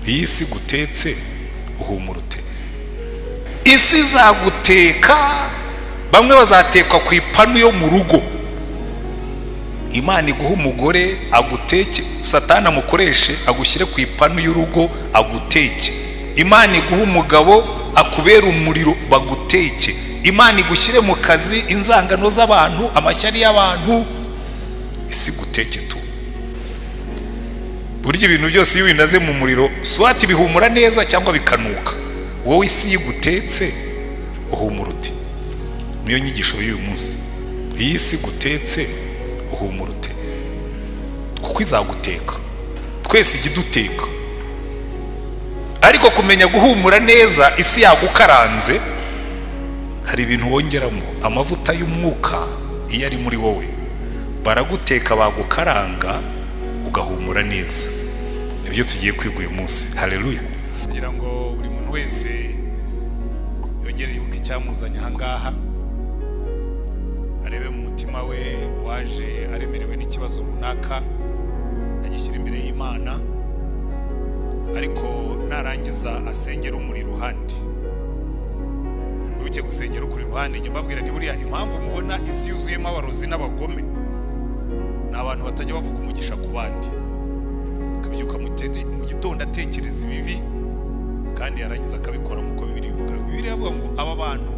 Iyi si gutetse uhumura ute? Isi izaguteka. Bamwe bazatekwa ku ipanu yo mu rugo. Imana iguha umugore aguteke, Satani amukoreshe agushyire ku ipanu y'urugo aguteke. Imana iguha umugabo akubera umuriro baguteke. Imana igushyire mu kazi, inzangano z'abantu, amashyari y'abantu, isi guteke tu. Burya ibintu byose iyo ubinaze mu muriro, soit bihumura neza cyangwa bikanuka. Wowe isi yigutetse uhumura ute? Niyo nyigisho y'uyu munsi. Iyi si gutetse uhumura ute? Kuko izaguteka, twese ijya iduteka. Ariko kumenya guhumura neza isi yagukaranze, hari ibintu wongeramo amavuta y'umwuka. Iyo ari muri wowe, baraguteka, bagukaranga, ugahumura neza. Nibyo tugiye kwiga uyu munsi. Haleluya! Kugira ngo buri muntu wese yongere yibuke icyamuzanye aha ngaha, arebe mu mutima we, waje aremerewe n'ikibazo runaka, agishyira imbere y'Imana. Ariko narangiza asengera umuri iruhande. Wibuke gusengera ukuri iruhande. Njya mbabwira ni buriya impamvu mubona isi yuzuyemo abarozi n'abagome, ni abantu batajya bavuga umugisha ku bandi. Akabyuka mu gitondo atekereza ibibi, kandi yarangiza akabikora nk'uko Bibiliya ivuga. Bibiliya iravuga ngo aba bantu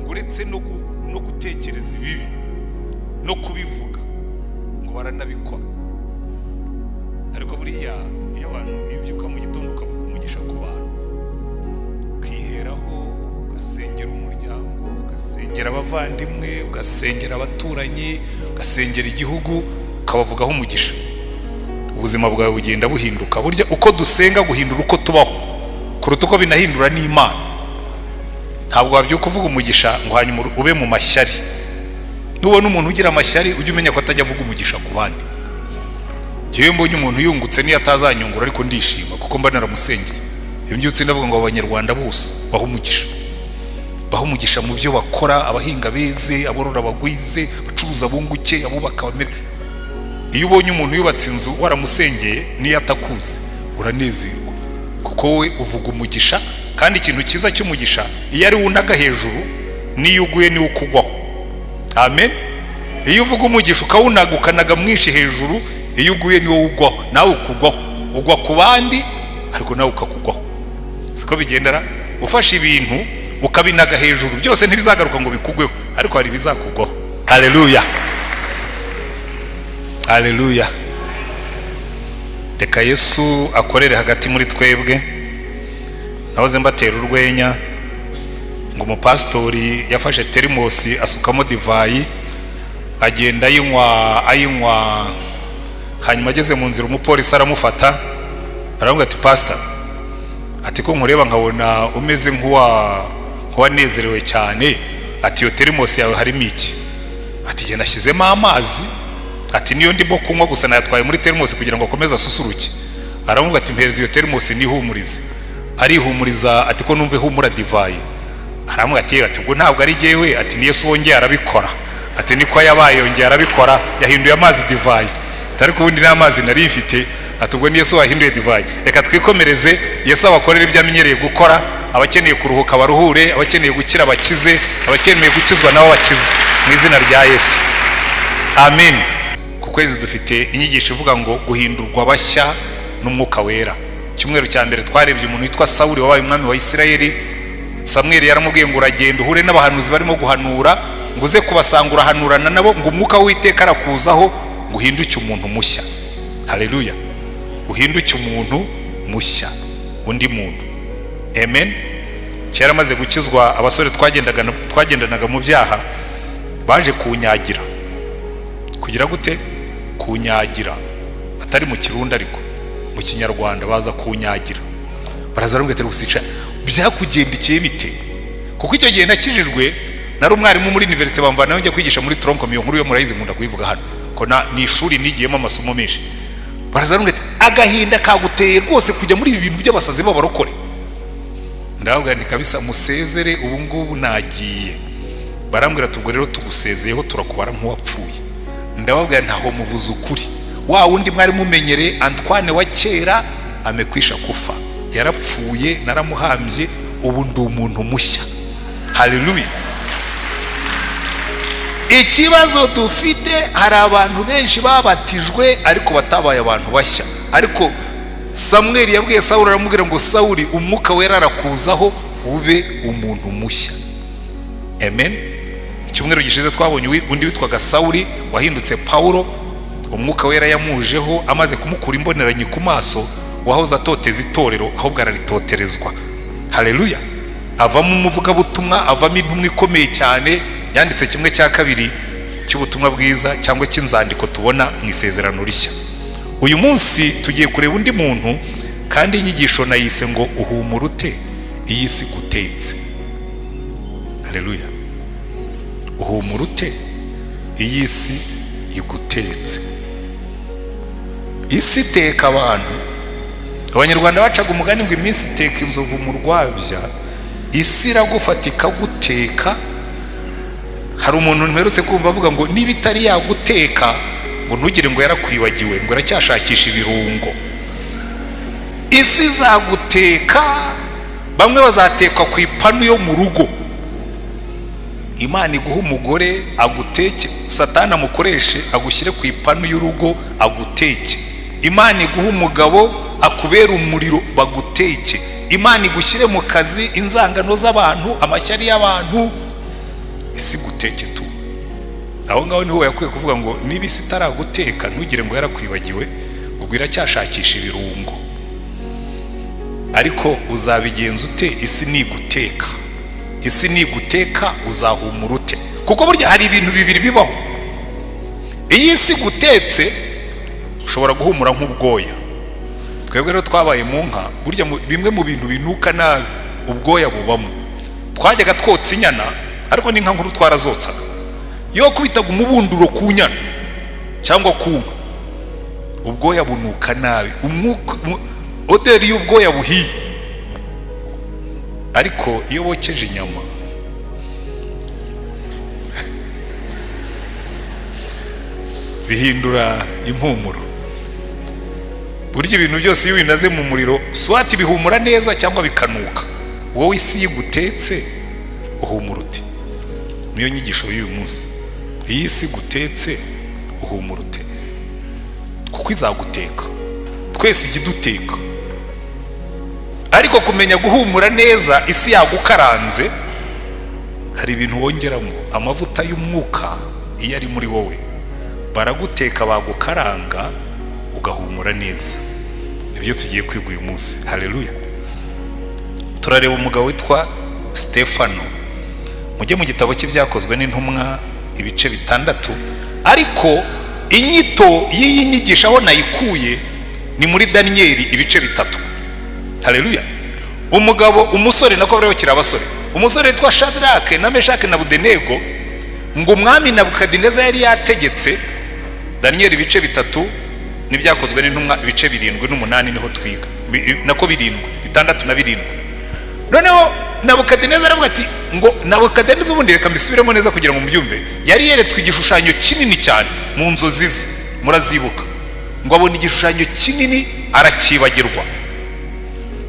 ngo uretse no gutekereza ibibi no kubivuga, ngo baranabikora. Ariko buriya iyo abantu, iyo ubyuka mu gitondo ukavuga umugisha ku bantu, ukiheraho, ugasengera umuryango, ugasengera abavandimwe, ugasengera abaturanyi, ugasengera igihugu, ukabavugaho umugisha, ubuzima bwawe bugenda buhinduka. Burya uko dusenga guhindura uko tubaho kuruta uko binahindura n'Imana. Ntabwo wabyuka uvuga umugisha ngo hanyuma ube mu mashyari. Nubona umuntu ugira amashyari, ujye umenya ko atajya avuga umugisha ku bandi. Njyewe mbonye umuntu yungutse, niyo atazanyungura, ariko ndishima kuko mba naramusengeye. Iyo mbyutse ndavuga ngo Abanyarwanda bose bahe umugisha, bahe umugisha mu byo bakora, abahinga beze, aborora bagwize, abacuruza bunguke, abubaka bamere. Iyo ubonye umuntu yubatse inzu waramusengeye, niyo atakuzi, uranezerwa kuko wowe uvuga umugisha. Kandi ikintu cyiza cy'umugisha, iyo ari wunaga hejuru, niyo uguye niwo ukugwaho. Amen. Iyo uvuga umugisha ukawunaga, ukanaga mwinshi hejuru, iyo uguye niwo ugwaho, nawe ukugwaho. Ugwa ku bandi ariko nawe ukakugwaho. Siko bigendera? Ufashe ibintu ukabinaga hejuru, byose ntibizagaruka ngo bikugweho, ariko hari ibizakugwaho. Haleluya, haleluya! Reka Yesu akorere hagati muri twebwe. Nahoze mbatera urwenya ngo umupasitori yafashe teremosi asukamo divayi, agenda ayinywa, ayinywa. Hanyuma ageze mu nzira, umupolisi aramufata, aramubwira ati: "Pasita," ati, "ko nkureba nkabona umeze nk'uwanezerewe cyane," ati, "iyo teremosi yawe harimo iki?" Ati: "Jye nashyizemo amazi," ati, "niyo ndimo kunywa gusa, nayatwaye muri teremosi kugira ngo akomeze asusuruke." Aramubwira ati: "Mpereza iyo teremosi nihumurize." Arihumuriza, ati: "Ko numva ihumura divayi?" Aramubwira ati: "Yewe," ati, "ubwo ntabwo ari jyewe," ati, "ni Yesu wongeye arabikora," ati, "niko yabaye, yongeye arabikora, yahinduye amazi divayi," ati, "ariko ubundi n'amazi nari mfite," ati, "ubwo ni Yesu wahinduye divayi." Reka twikomereze. Yesu abakorera ibyo amenyereye gukora. Abakeneye kuruhuka baruhure, abakeneye gukira bakize, abakeneye gukizwa nabo bakize, mu izina rya Yesu, amen. Ku kwezi dufite inyigisho ivuga ngo guhindurwa bashya n'Umwuka Wera. Icyumweru cya mbere twarebye umuntu witwa Sawuli wabaye umwami wa Isirayeli. Samweli yaramubwiye ngo: "Uragenda uhure n'abahanuzi barimo guhanura, ngo uze kubasanga urahanurana nabo, ngo umwuka w'Uwiteka arakuzaho, ngo uhinduke umuntu mushya." Haleluya! Uhinduke umuntu mushya, undi muntu. Amen. Kera amaze gukizwa, abasore twagendanaga mu byaha baje kunyagira. Kugira gute? Kunyagira, atari mu Kirundi ariko mu Kinyarwanda. Baza kunyagira, baraza baramubwira ati: "Gusica byakugendekeye bite?" Kuko icyo gihe nakijijwe nari umwarimu muri université, bamvanayo njya kwigisha muri tronc commun. Iyo nkuru yo murayizi, nkunda kuyivuga hano ko ni ishuri nigiyemo amasomo menshi. Baraza baramubwira ati: "Agahinda kaguteye rwose kujya muri ibi bintu by'abasazi b'abarokore." Ndababwira nti: "Kabisa musezere, ubu ngubu nagiye." Barambwira ati: "Ubwo rero tugusezeyeho, turakubara nk'uwapfuye." Ndababwira: "Ntaho, muvuze ukuri. Wa wundi mwari mumenyereye, Antoine wa kera, amekwisha kufa, Yarapfuye, naramuhambye, ubu ndi umuntu mushya. Haleluya! Ikibazo dufite, hari abantu benshi babatijwe ariko batabaye abantu bashya. Ariko Samweli yabwiye Sawuli, aramubwira ngo: "Sawuli, Umwuka Wera arakuzaho, ube umuntu mushya." Amen. Icyumweru gishize twabonye undi witwaga Sawuli wahindutse Pawulo. Umwuka Wera yamujeho amaze kumukura imboneranyi ku maso. Wahoze atoteza itorero, ahubwo araritoterezwa. Haleluya! Avamo umuvugabutumwa, avamo intumwa ikomeye cyane, yanditse 2/3 cy'ubutumwa bwiza cyangwa cy'inzandiko tubona mu Isezerano Rishya. Uyu munsi tugiye kureba undi muntu, kandi inyigisho nayise ngo: "Uhumura ute iyi si gutetse?" Haleluya! Uhumura ute iyi si igutetse? Isi iteka abantu. Abanyarwanda bacaga umugani ngo: "Iminsi iteka inzovu mu rwabya." Isi iragufata ikaguteka. Hari umuntu mperutse kumva avuga ngo niba itari yaguteka, ngo ntugire ngo yarakwibagiwe, ngo iracyashakisha ibirungo. Isi izaguteka. Bamwe bazatekwa ku ipanu yo mu rugo. Imana iguha umugore aguteke, Satani amukoreshe agushyire ku ipanu y'urugo aguteke. Imana iguha umugabo akubera umuriro, baguteke. Imana igushyire mu kazi, inzangano z'abantu, amashyari y'abantu, isi guteke tu. Aho ngaho niho yakwiye kuvuga ngo niba isi itaraguteka, ntugire ngo yarakwibagiwe, ubwo iracyashakisha ibirungo. Ariko uzabigenza ute isi niguteka? Isi niguteka uzahumura ute? Kuko burya hari ibintu bibiri bibaho. Iyo isi gutetse, ushobora guhumura nk'ubwoya. Twebwe rero twabaye mu nka, burya bimwe mu bintu binuka nabi, ubwoya bubamo. Twajyaga twotsa inyana, ariko n'inka nkuru twarazotsaga. Iyo wakubitaga umubunduro ku nyana cyangwa ku nka, ubwoya bunuka nabi, umwuka, odeur y'ubwoya buhiye. Ariko iyo bokeje inyama, bihindura impumuro. Burya ibintu byose iyo ubinaze mu muriro, swati bihumura neza cyangwa bikanuka. Wowe isi yigutetse uhumura ute? Niyo nyigisho y'uyu munsi. Iyi si gutetse uhumura ute? Kuko izaguteka, twese ijya iduteka. Ariko kumenya guhumura neza isi yagukaranze, hari ibintu wongeramo. Amavuta y'umwuka iyo ari muri wowe, baraguteka, bagukaranga, ugahumura neza. Nibyo tugiye kwiga uyu munsi. Haleluya! Turareba umugabo witwa Stefano. Mujye mu gitabo cy'Ibyakozwe n'Intumwa, ibice 6. Ariko inyito y'iyi nyigisho aho nayikuye ni muri Daniyeli, ibice 3. Haleluya! Umugabo, umusore, nako bari bakiri abasore, umusore witwa Shadrake na Meshake na Budenego, ngo umwami Nabukadineza yari yategetse. Daniyeli ibice 3 n'Ibyakozwe n'Intumwa ibice 7 n'umunani niho twiga, nako 7, 6 na 7. Noneho Nabukadineza aravuga ati ngo Nabukadineza, ubundi reka mbisubiremo neza kugira ngo mubyumve. Yari yeretswe igishushanyo kinini cyane mu nzozi ze, murazibuka. Ngo abona igishushanyo kinini, aracyibagirwa,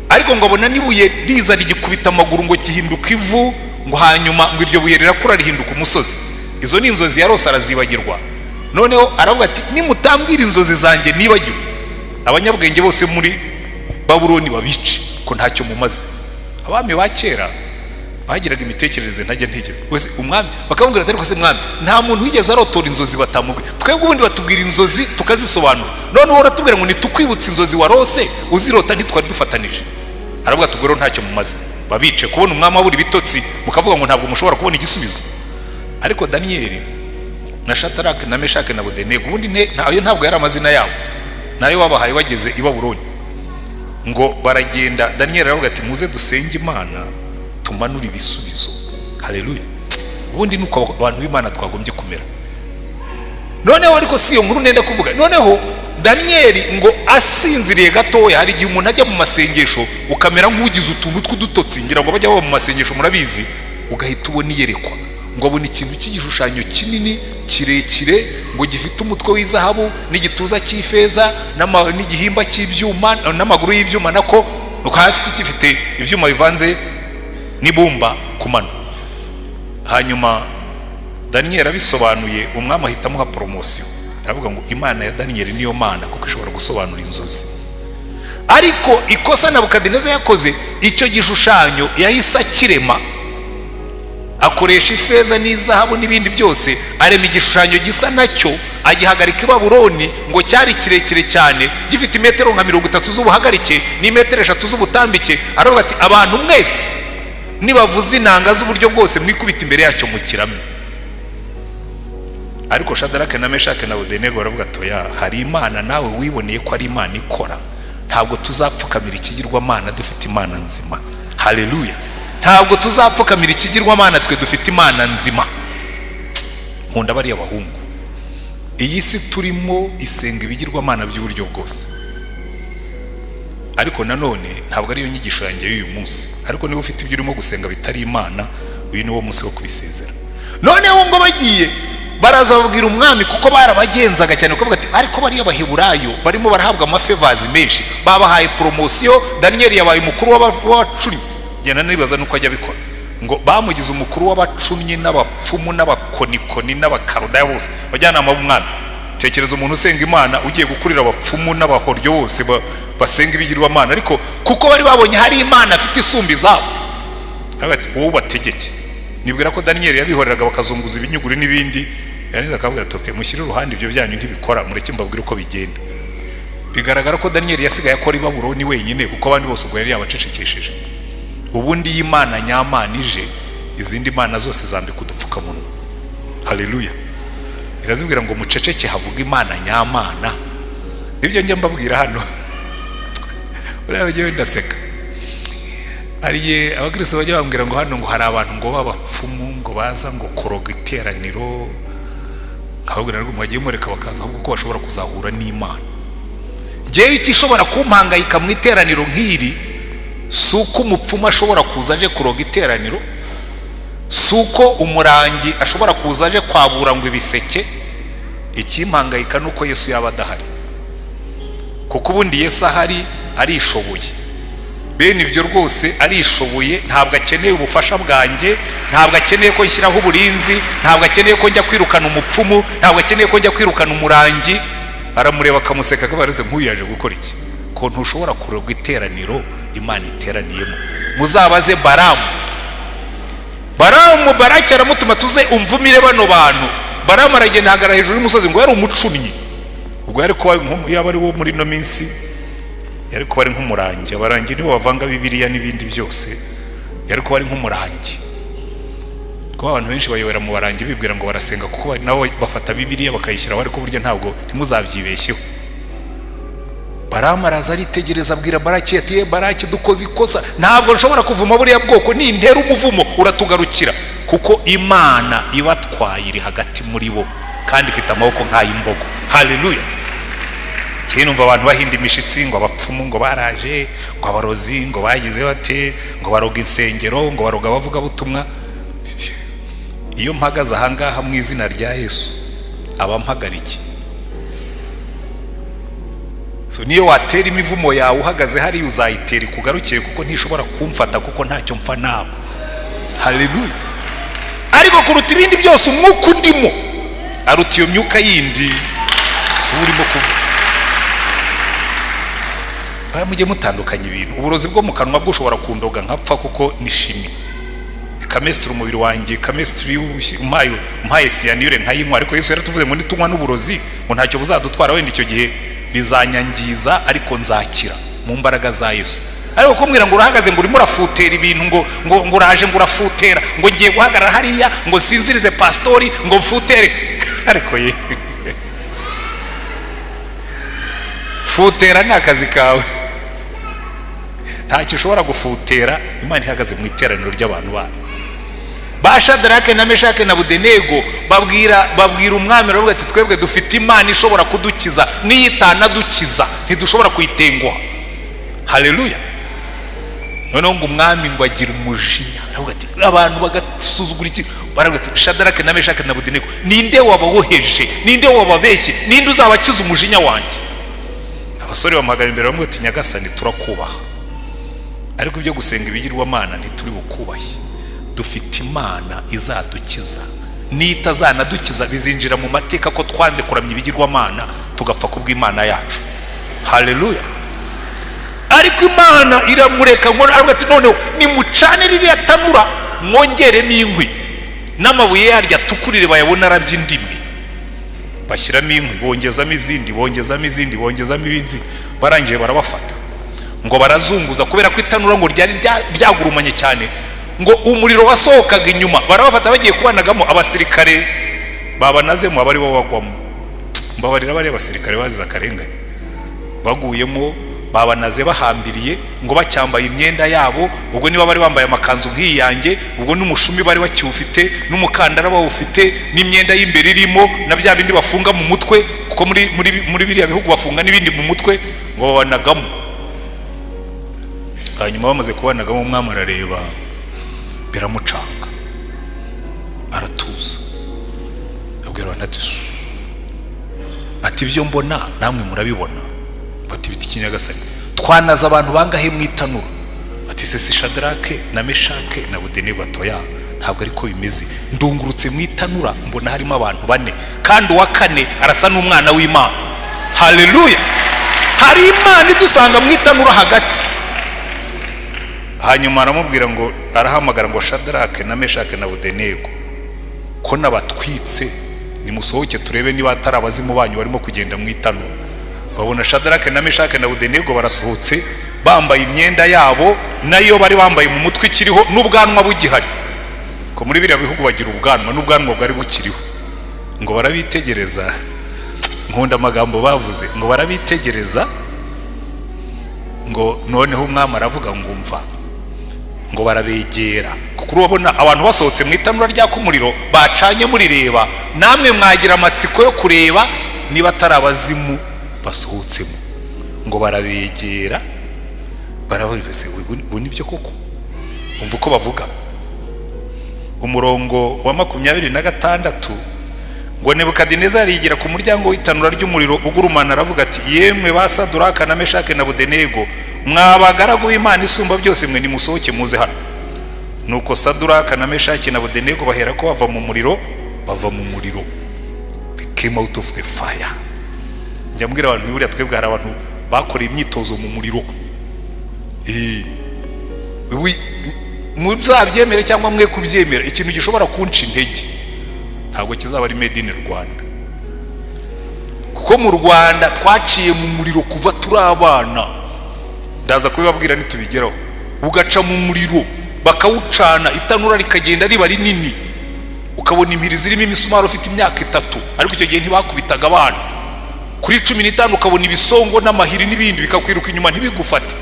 ariko ngo abona n'ibuye riza rigikubita amaguru, ngo gihinduka ivu, ngo hanyuma ngo iryo buye rirakura rihinduka umusozi. Izo ni inzozi yarose, arazibagirwa. Noneho aravuga ati: "Nimutambwira inzozi zanjye nibagiwe, abanyabwenge bose muri Babuloni babice, ko ntacyo mumaze." Abami ba kera bagiraga imitekerereze ntajya ntekereza. Wese umwami bakamubwira ati: "Ariko se mwami, nta muntu wigeze arotora inzozi batamubwira. Twebwe ubundi batubwira inzozi tukazisobanura, noneho uratubwira ngo nitukwibutse inzozi warose uzirota ntitwari dufatanije." Aravuga ati: "Ubwo rero ntacyo mumaze, babice." Kubona umwami abura ibitotsi, mukavuga ngo ntabwo mushobora kubona igisubizo. Ariko Daniyeli na Shadarake na Meshake na Budenego, ubundi ayo ntabwo yari amazina yabo, nayo babahaye bageze i Babuloni. Ngo baragenda, Daniyeli aravuga ati: "Muze dusenge Imana, tumanure ibisubizo." Haleluya! Ubundi nuko abantu b'Imana twagombye kumera. Noneho ariko si iyo nkuru nenda kuvuga. Noneho Daniyeli ngo asinziriye gatoya, hari igihe umuntu ajya mu masengesho ukamera nk'ugize utuntu tw'udutotsi, ngira ngo bajya baba mu masengesho murabizi, ugahita ubona iyerekwa. Ngo abona ikintu cy'igishushanyo kinini kirekire, ngo gifite umutwe w'izahabu n'igituza cy'ifeza n'igihimba cy'ibyuma n'amaguru y'ibyuma nako. Nuko hasi gifite ibyuma bivanze n'ibumba ku mano. Hanyuma Daniyeli abisobanuye, umwami ahita amuha promotion, aravuga ngo Imana ya Daniyeli niyo Mana, kuko ishobora gusobanura inzozi. Ariko ikosa Nabukadineza yakoze, icyo gishushanyo yahise akirema, akoresha ifeza n'izahabu n'ibindi byose, arema igishushanyo gisa nacyo, agihagarika i Babuloni. Ngo cyari kirekire cyane, gifite imetero nka 30 z'ubuhagarike n'imetero 3 z'ubutambike. Aravuga ati: "Abantu mwese nibavuze inanga z'uburyo bwose, mwikubita imbere yacyo mu kiramye." Ariko Shadarake na Meshake na Abedenego baravuga ati: "Oya, hari Imana nawe wiboneye ko ari Imana ikora. Ntabwo tuzapfukamira ikigirwamana, dufite Imana nzima." Haleluya! Ntabwo tuzapfukamira ikigirwamana, twe dufite Imana nzima. Nkunda bariya bahungu. Iyi si turimo isenga ibigirwamana by'uburyo bwose, ariko nanone ntabwo ariyo nyigisho yanjye y'uyu munsi. Ariko niba ufite ibyo urimo gusenga bitari Imana, uyu ni wo munsi wo kubisezera. Noneho ngo bagiye, baraza babwira umwami, kuko barabagenzaga cyane, kuko ati: "Ariko bariya Baheburayo barimo barahabwa amafavors menshi, babahaye promotion. Daniyeli yabaye umukuru w'abacunnyi." Genda nibaza nuko ajya abikora, ngo bamugize umukuru w'abacunnyi n'abapfumu n'abakonikoni n'Abakarudaya bose, bajyanama b'umwami. Tekereza umuntu usenga Imana ugiye gukurira abapfumu n'abahoryo bose basenga ibigirwamana. Ariko kuko bari babonye hari Imana afite isumba izabo, ati: "Wowe ubategeke." Nibwira ko Daniyeli yabihoreraga bakazunguza ibinyuguri n'ibindi, yarangiza akabwira ati: "Okay, mushyire iruhande ibyo byanyu, ntibikora, mureke mbabwire uko bigenda." Bigaragara ko Daniyeli yasigaye akora i Babuloni wenyine, kuko abandi bose ubwo yari yabacecekesheje. Ubundi iyo Imana nyamana ije, izindi mana zose zambika udupfukamunwa. Haleluya! Irazibwira ngo: "Muceceke, havuga Imana nyamana." Nibyo njya mbabwira hano. Uriya njyewe ndaseka, hari abakristo bajya bambwira ngo hano ngo hari abantu ngo b'abapfumu, ngo baza ngo kuroga iteraniro. Nkababwira ngo mwagiye mureka bakaza ahubwo, ko bashobora kuzahura n'Imana. Njyewe ikishobora kumpangayika mu iteraniro nk'iri si uko umupfumu ashobora kuza aje kuroga iteraniro, si uko umurangi ashobora kuza aje kwabura ngo ibiseke. Ikimpangayika ni uko Yesu yaba adahari, kuko ubundi Yesu ahari arishoboye. Bene ibyo rwose arishoboye, ntabwo akeneye ubufasha bwanjye, ntabwo akeneye ko nshyiraho uburinzi, ntabwo akeneye ko njya kwirukana umupfumu, ntabwo akeneye ko njya kwirukana umurangi. Aramureba akamuseka, akaba nk'uyu yaje gukora iki, ko ntushobora kuroga iteraniro Imana iteraniyemo? Muzabaze Baramu. Baramu, Baraki aramutuma: "Tuze umvumire bano bantu." Baramu aragenda, ahagarara hejuru y'umusozi. Ngo yari umucunnyi, ubwo yari kuba, yaba ari wo muri ino minsi, yari kuba ari nk'umurangi. Abarangi nibo bavanga Bibiliya n'ibindi byose. Yari kuba ari nk'umurangi, kuba abantu benshi bayobera mu barangi bibwira ngo barasenga, kuko nabo bafata Bibiliya bakayishyiraho, ariko burya ntabwo, ntimuzabyibeshyeho. Baramu araza, aritegereza, abwira Baraki ati: "Ye Baraki, dukoze ikosa. Ntabwo nshobora kuvuma buriya bwoko. Nintera umuvumo uratugarukira, kuko Imana ibatwaye iri hagati muri bo, kandi ifite amaboko nk'ay'imbogo." Haleluya! Kera numva abantu bahinda imishitsi ngo abapfumu ngo baraje, ngo abarozi ngo bagize bate, ngo baroga insengero, ngo baroga abavugabutumwa. Iyo mpagaze ahangaha mu izina rya Yesu, aba mpagarikiye. So niyo watera imivumo yawe uhagaze hariya, uzayitera ikugarukire, kuko ntishobora kumfata, kuko ntacyo mpfa nawe. Haleluya! Ariko kuruta ibindi byose, umwuka undimo aruta iyo myuka yindi uba urimo kuvuga. Mujye mutandukanya ibintu. Uburozi bwo mu kanwa bwo ushobora kundoga nkapfa, kuko ni chimie, ikamesitura umubiri wanjye, ikamesitura umpaye cyanure nkayinywa. Ariko Yesu yaratuvuze ngo nitunywa n'uburozi ngo ntacyo buzadutwara. Wenda icyo gihe bizanyangiza, ariko nzakira mu mbaraga za Yesu. Ariko kumbwira ngo urahagaze, ngo urimo urafutera ibintu, ngo uraje, ngo urafutera, ngo ngiye guhagarara hariya ngo nsinzirize pasitori, ngo mfutere, ariko ye, futera ni akazi kawe. Ntacyo ushobora gufutera Imana ihagaze mu iteraniro ry'abantu bayo. Ba Shadarake na Meshake na Abedenego babwira umwami, baravuga ati: "Twebwe dufite Imana ishobora kudukiza, niyo itanadukiza ntidushobora kuyitenguha." Haleluya! Noneho ngo umwami ngo agira umujinya, aravuga ati abantu bagasuzugura iki? Baravuga ati: "Shadarake na Meshake na Abedenego, ninde wababoheje? Ninde wababeshye? Ninde uzabakiza umujinya wanjye?" Abasore bamuhagarara imbere, bamwe ati: "Nyagasani, turakubaha." Ariko ibyo gusenga ibigirwamana ntituri bukubahe. Dufite Imana izadukiza, nitazanadukiza bizinjira mu mateka ko twanze kuramya ibigirwamana, tugapfa kubw'Imana yacu. Haleluya! Ariko Imana iramureka, ngo aravuga ati: "Noneho nimucane ririya tanura, mwongeremo inkwi n'amabuye yaryo atukurire, bayabona arabya indimi." Bashyiramo inkwi, bongezamo izindi, bongezamo izindi, bongezamo ibindi. Barangije barabafata ngo barazunguza, kubera ko itanura ngo ryari ryagurumanye cyane, ngo umuriro wasohokaga inyuma. Barabafata bagiye kubanagamo, abasirikare babanazemo aba aribo bagwamo. Mbabarira, bariya basirikare bazize akarengane baguyemo. Babanaze bahambiriye, ngo bacyambaye imyenda yabo. Ubwo niba bari bambaye amakanzu nk'iyi yanjye, ubwo n'umushumi bari bakiwufite, n'umukandara bawufite, n'imyenda y'imbere irimo na bya bindi bafunga mu mutwe, kuko muri biriya bihugu bafunga n'ibindi mu mutwe. Ngo babanagamo. Hanyuma bamaze kubanagamo, umwami arareba biramucanga, aratuza, abwira abantu ati: "Su." Ati: "Ibyo mbona namwe murabibona?" Bati: "Biti kinyagasani, twanaze abantu bangahe mu itanura?" Ati: "Se si Shadarake na Meshake na Abedenego?" "Atoya, ntabwo ariko bimeze. Ndungurutse mu itanura mbona harimo abantu bane, kandi uwa kane arasa n'umwana w'Imana." Haleluya! Hari Imana idusanga mu itanura hagati. Hanyuma aramubwira ngo, arahamagara ngo: "Shadarake na Meshake na Abedenego, ko nabatwitse, nimusohoke turebe niba atari abazimu banyu barimo kugenda mu itanura." Babona Shadarake na Meshake na Abedenego barasohotse, bambaye imyenda yabo, nayo bari bambaye mu mutwe ikiriho, n'ubwanwa bugihari, ko muri biriya bihugu bagira ubwanwa, n'ubwanwa bwari bukiriho. Ngo barabitegereza. Nkunda amagambo bavuze, ngo barabitegereza. Ngo noneho umwami aravuga ngo: "Mva." Ngo barabegera, kuko urabona abantu basohotse mu itanura ryaka umuriro bacanye murireba, namwe mwagira amatsiko yo kureba niba atari abazimu basohotsemo. Ngo barabegera, barabaza: "Ubu ni byo koko?" Umva uko bavuga, umurongo wa 26, ngo Nebukadinezari yigira ku muryango w'itanura ry'umuriro ugurumana, aravuga ati: "Yemwe ba Saduraka na Meshake na Abedenego, mwa bagaragu b'Imana isumba byose mwe, nimusohoke muze hano." Nuko Saduraka na Meshake na Abedenego bahera ko bava mu muriro, bava mu muriro, they came out of the fire. Njya mbwira abantu, buriya twebwe hari abantu bakoreye imyitozo mu muriro. Muzabyemere cyangwa mwe kubyemera, ikintu gishobora kunca intege ntabwo kizaba ari made in Rwanda, kuko mu Rwanda twaciye mu muriro kuva turi abana. Ndaza kubibabwira nitubigeraho. Ugaca mu muriro, bakawucana, itanura rikagenda riba rinini, ukabona impiri zirimo imisumari ufite imyaka 3, ariko icyo gihe ntibakubitaga abana. Kuri 15 ukabona ibisongo n'amahiri n'ibindi bikakwiruka inyuma ntibigufate.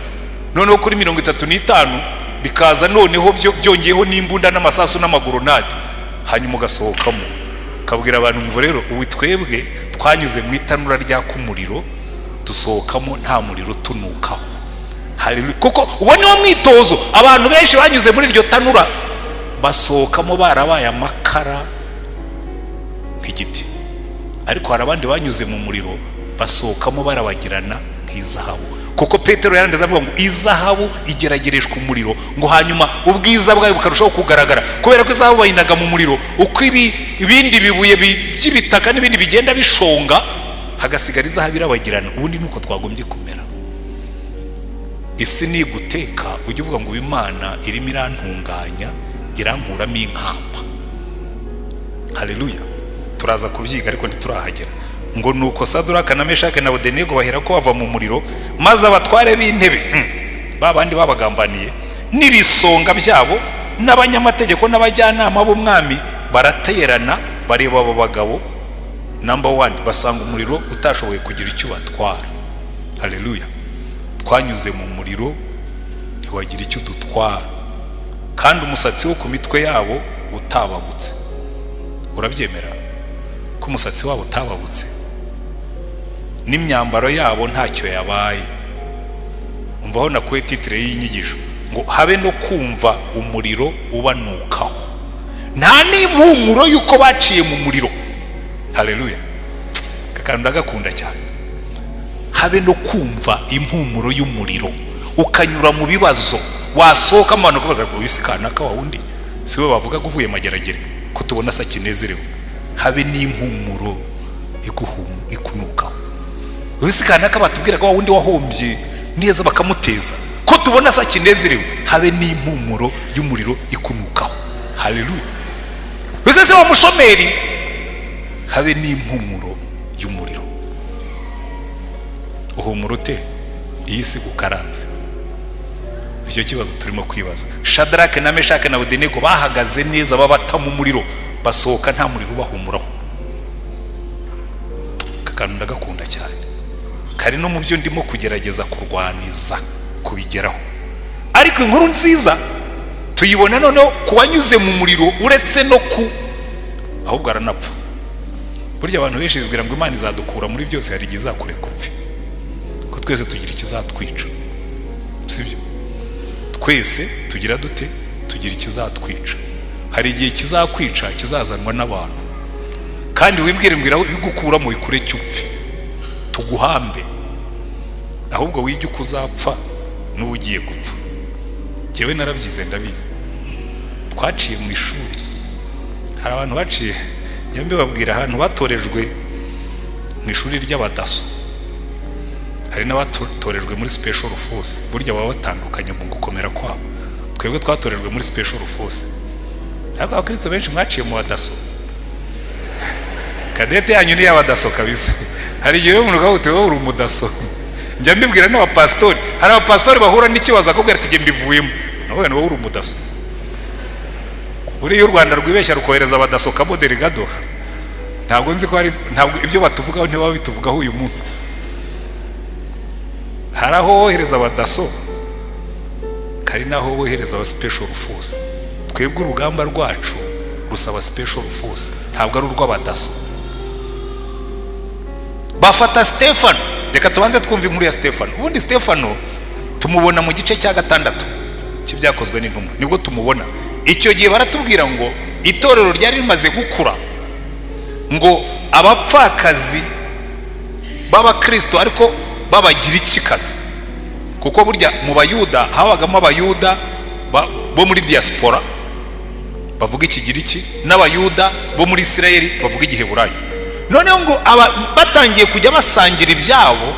Noneho kuri 35 bikaza, noneho byongeyeho n'imbunda n'amasasu n'amagoronade, hanyuma ugasohokamo ukabwira abantu ngo: "Rero ubu twebwe twanyuze mu itanura ryaka umuriro, dusohokamo nta muriro tunukaho." Haleluya! Kuko uwo niwo mwitozo. Abantu benshi banyuze muri iryo tanura basohokamo barabaye amakara nk'igiti, ariko hari abandi banyuze mu muriro basohokamo barabagirana nk'izahabu, kuko Petero yarandeze avuga ngo izahabu igeragereshwa umuriro, ngo hanyuma ubwiza bwayo bukarushaho kugaragara. Kubera ko izahabu bayinaga mu muriro, uko ibindi bibuye by'ibitaka n'ibindi bigenda bishonga, hagasigara izahabu irabagirana. Ubundi ni uko twagombye kumera. Isi niguteka, ujye uvuga ngo: "Imana irimo irantunganya, irankuramo inkamba." Haleluya! Turaza kubyiga ariko ntiturahagera. Ngo nuko Saduraka na Meshake na Abedenego bahera ko bava mu muriro, maze abatware b'intebe, ba bandi babagambaniye, n'ibisonga byabo n'abanyamategeko n'abajyanama b'umwami baraterana, bareba abo bagabo. Number one, basanga umuriro utashoboye kugira icyo ubatwara. Haleluya! Twanyuze mu muriro ntiwagira icyo udutwara, kandi umusatsi wo ku mitwe yabo utababutse. Urabyemera ko umusatsi wabo utababutse, n'imyambaro yabo ntacyo yabaye? Umva aho nakuye titre y'inyigisho, ngo habe no kumva umuriro ubanukaho, nta n'impumuro y'uko baciye mu muriro. Haleluya! Aka kantu ndagakunda cyane. Habe no kumva impumuro y'umuriro, ukanyura mu bibazo. Wasohoka mu bantu ukavuga ngo wisi kanaka wa wundi si we bavuga ko uvuye Mageragere, ko tubona asa kinezerewe, habe n'impumuro ikunukaho. Wisi kanaka batubwiraga, wa wundi wahombye neza bakamuteza, ko tubona asa kinezerewe, habe n'impumuro y'umuriro ikunukaho. Haleluya! Wese se wa mushomeri, habe n'impumuro y'umuriro. Uhumura ute iyi si gukaranze? Icyo kibazo turimo kwibaza. Shadarake na Meshake na Abedenego bahagaze neza, babata mu muriro, basohoka nta muriro ubahumuraho. Aka kantu ndagakunda cyane, kari no mu byo ndimo kugerageza kurwaniza kubigeraho. Ariko inkuru nziza tuyibona noneho ku wanyuze mu muriro, uretse no ku ahubwo aranapfa. Burya abantu benshi bibwira ngo Imana izadukura muri byose, hari igihe izakureka upfe, ko twese tugira ikizatwica, sibyo? Twese tugira dute? Tugira ikizatwica. Hari igihe kizakwica kizazanwa n'abantu, kandi wibwire ngo ibigukuramo ikureke upfe tuguhambe, ahubwo wige uko uzapfa n'uba ugiye gupfa. Njyewe narabyize, ndabizi, twaciye mu ishuri. Hari abantu baciye, njya mbibabwira, ahantu batorejwe mu ishuri ry'abadaso, hari n'abatorejwe muri special force. Burya baba batandukanye mu gukomera kwabo. Twebwe twatorejwe muri special force, ariko abakristo benshi mwaciye mu badaso. Cadette yanyu ni iy'abadaso kabisa. Hari igihe rero umuntu ukavuga uti wowe uri umudaso. Njya mbibwira n'abapasitori, hari abapasitori bahura n'ikibazo akubwira ati jye mbivuyemo, nawe wowe uri umudaso. Buriya u Rwanda rwibeshya rukohereza abadaso Cabo Delgado, ntabwo nzi ko hari, ntabwo ibyo batuvugaho ntibaba bituvugaho uyu munsi. Hari aho wohereza abadaso, hari n'aho wohereza aba special force. Twebwe urugamba rwacu rusaba special force, ntabwo ari urw'abadaso. Bafata Stefano. Reka tubanze twumve inkuru ya Stefano. Ubundi Stefano tumubona mu gice cya 6 cy'Ibyakozwe n'Intumwa, nibwo tumubona. Icyo gihe baratubwira ngo itorero ryari rimaze gukura, ngo abapfakazi b'abakristo ariko b'abagirikikazi, kuko burya mu Bayuda habagamo Abayuda bo muri diaspora bavuga Ikigiriki n'Abayuda bo muri Isirayeli bavuga Igiheburayo. Noneho ngo batangiye kujya basangira ibyabo,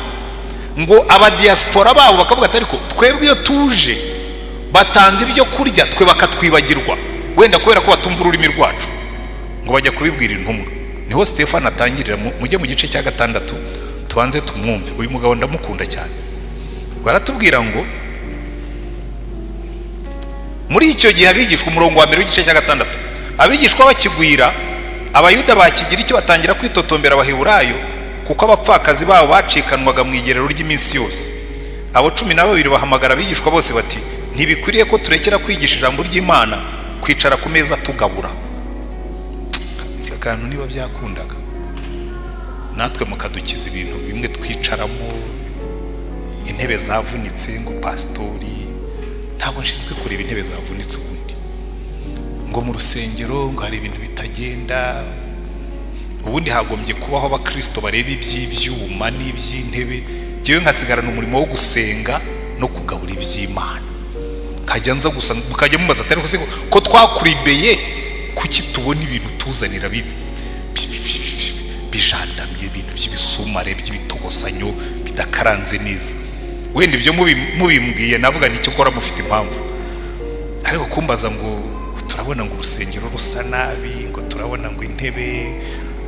ngo abadiaspora babo bakavuga ati ariko twebwe iyo tuje batanga ibyo kurya, twe bakatwibagirwa, wenda kubera ko batumva ururimi rwacu. Ngo bajya kubibwira intumwa, niho Stefano atangirira. Mujye mu gice cya 6 tubanze tumwumve. Uyu mugabo ndamukunda cyane. Baratubwira ngo muri icyo gihe abigishwa, umurongo wa 1 w'igice cya 6, abigishwa bakigwira, Abayuda ba Kigiriki batangira kwitotombera Abaheburayo, kuko abapfakazi babo bacikanwaga mu igerero ry'iminsi yose. Abo 12 bahamagara abigishwa bose bati ntibikwiriye ko turekera kwigisha ijambo ry'Imana kwicara ku meza tugabura. Aka kantu niba byakundaga natwe mukadukiza ibintu bimwe twicaramo, intebe zavunitse, ngo pasitori ntabwo nshinzwe kureba intebe zavunitse, ubundi ngo mu rusengero ngo hari ibintu bitagenda. Ubundi hagombye kubaho abakristo bareba iby'ibyuma n'iby'intebe, njyewe nkasigarana umurimo wo gusenga no kugabura iby'Imana, nkajya nza gusa mukajya mubaza atari ko twakuribeye, kuki tubona ibintu tuzanira bijandamye, ibintu by'ibisumare by'ibitogosanyo bidakaranze neza? Wenda ibyo mubimbwiye navuga nicyo ukora, mufite impamvu. Ariko kumbaza ngo turabona ngo urusengero rusa nabi, ngo turabona ngo intebe,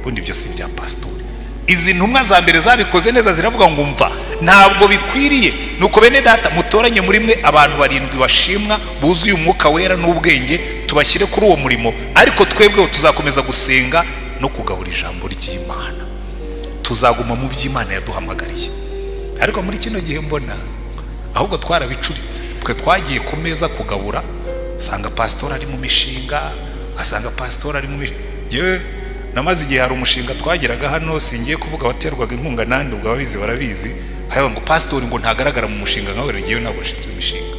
ubundi ibyo si ibya pasitori. Izi ntumwa za mbere zabikoze neza, ziravuga ngo mva ntabwo bikwiriye. Nuko bene data, mutoranye muri mwe abantu 7 bashimwa, buzuye Umwuka Wera n'ubwenge, tubashyire kuri uwo murimo, ariko twebwe tuzakomeza gusenga no kugabura ijambo ry'Imana, tuzaguma mu by'Imana yaduhamagariye. Ariko muri kino gihe mbona ahubwo twarabicuritse. Twe twagiye ku meza kugabura, usanga pasitori ari mu mishinga, ugasanga pasitori ari mu mishinga. Namaze igihe hari umushinga twageraga hano, singiye kuvuga abaterwaga inkunga nandi, ubwo ababizi barabizi, haba ngo pasitori ngo ntagaragara mu mushinga. Nkawe ngewe ntabwo nshinzwe imishinga,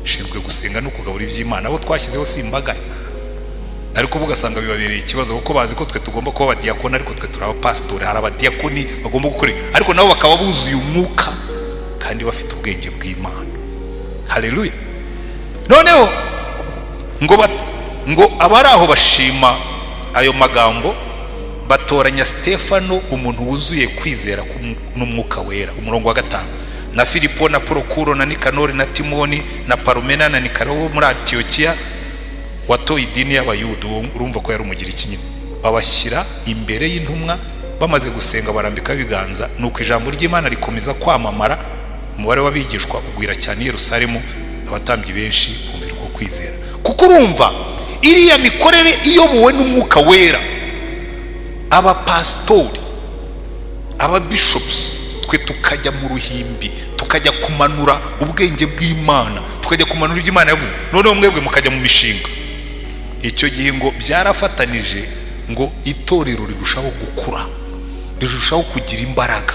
nshinzwe gusenga no kugabura iby'Imana. Abo twashyizeho si imbaga, ariko ubu ugasanga bibabereye ikibazo, kuko bazi ko twe tugomba kuba abadiyakoni, ariko twe turi abapasitori. Hari abadiyakoni bagomba gukora, ariko nabo bakaba buzuye Umwuka kandi bafite ubwenge bw'Imana. Haleluya! Noneho ngo abari aho bashima ayo magambo, batoranya Stefano, umuntu wuzuye kwizera n'Umwuka Wera. Umurongo wa 5: na Filipo na Porokuro na Nikanori na Timoni na Parumena na Nikaro wo muri Antiyokiya watoye idini y'Abayuda. Urumva ko yari Umugiriki nyine. Babashyira imbere y'intumwa, bamaze gusenga barambikaho ibiganza. Nuko ijambo ry'Imana rikomeza kwamamara, umubare w'abigishwa ugwira cyane i Yerusalemu, abatambyi benshi bumvira uko kwizera. Kuko urumva iriya mikorere iyobowe n'Umwuka Wera, abapasitori, ababishopusi, twe tukajya mu ruhimbi, tukajya kumanura ubwenge bw'Imana, tukajya kumanura ibyo Imana yavuze, noneho mwebwe mukajya mu mishinga. Icyo gihe ngo byarafatanije, ngo itorero rirushaho gukura, rirushaho kugira imbaraga.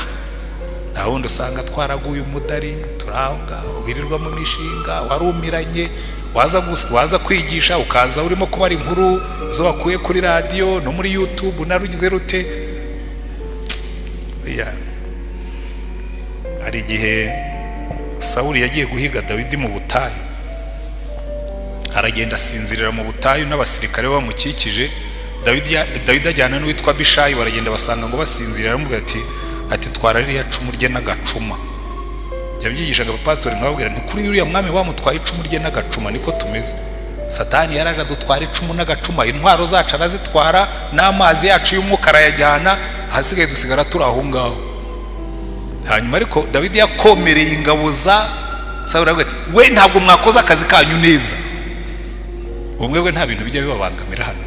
Nta wundi usanga twaraguye umudari, turi aho ngaho, wirirwa mu mishinga, warumiranye, waza kwigisha ukaza urimo kubara inkuru zo wakuye kuri radiyo no muri YouTube. Narugize rute? Buriya hari igihe Sawuli yagiye guhiga Dawidi mu butayu, aragenda asinzirira mu butayu n'abasirikare bamukikije. Dawidi ajyana n'uwitwa Bishayi, baragenda basanga ngo basinzirira. Aramubwira ati: "Twara ririya cumu rye n'agacuma." Yabyigishaga abapasitori, nkababwira nti: "Kuri uriya mwami bamutwaye icumu rye n'agacuma, niko tumeze. Satani yaraje adutwara icumu n'agacuma, intwaro zacu arazitwara, n'amazi yacu y'umwuka arayajyana, ahasigaye dusigara turi aho ngaho." Hanyuma ariko Dawidi yakomereye ingabo za Sawuli, aravuga ati: "We, ntabwo mwakoze akazi kanyu neza." Ubumwe bwe nta bintu bijya bibabangamira hano.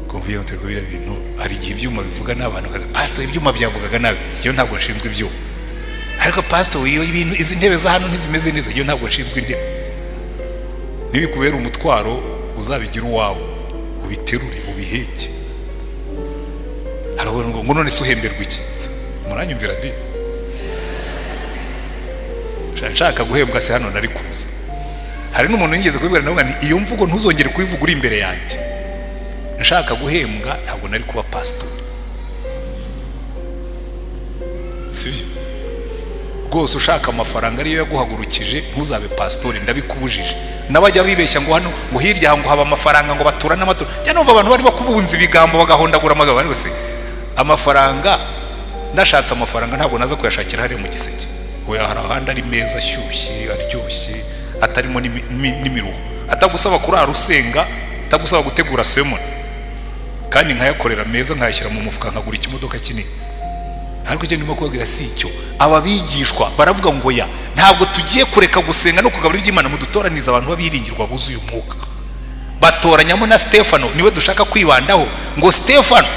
Kumva iyo turi kubira bintu, hari igihe ibyuma bivuga n'abantu kaza: "Pastor, ibyuma byavugaga nabi." Njyewe ntabwo nshinzwe ibyuma. "Ariko pastor, iyo ibintu, izi ntebe za hano ntizimeze neza." Njyewe ntabwo nshinzwe intebe. Nibikubera umutwaro, uzabigira uwawe, ubiterure, ubiheke. Haravuga ngo: "None se uhemberwa iki?" Muranyumvira di? Nshaka guhembwa se hano nari kuza? Hari n'umuntu yigeze kubibwira, nawe nti: "Iyo mvugo ntuzongere kuyivuga uri imbere yanjye." Nshaka guhembwa ntabwo nari kuba pasitori, sibyo rwose? Ushaka amafaranga ariyo yaguhagurukije, ntuzabe pasitori, ndabikubujije. N'abajya bibeshya ngo hano, ngo hirya ngo haba amafaranga, ngo batura n'amaturo, njya numva abantu barimo kubunza ibigambo, bagahondagura amagambo. Ariko se amafaranga, ndashatse amafaranga ntabwo naza kuyashakira hariya mu Giseke? Oya, hari ahandi ari meza, ashyushye, aryoshye, atarimo n'imiruho, atagusaba kurara usenga, atagusaba gutegura sermon, kandi nkayakorera meza, nkayashyira mu mufuka, nkagura ikimodoka kinini. Ariko icyo ndimo kubabwira si icyo. Aba bigishwa baravuga ngo: "Ya, ntabwo tugiye kureka gusenga no kugabura iby'Imana, mudutoranize abantu b'abiringirwa buzuye umwuka." Batoranyamo na Stefano, niwe dushaka kwibandaho. Ngo Stefano,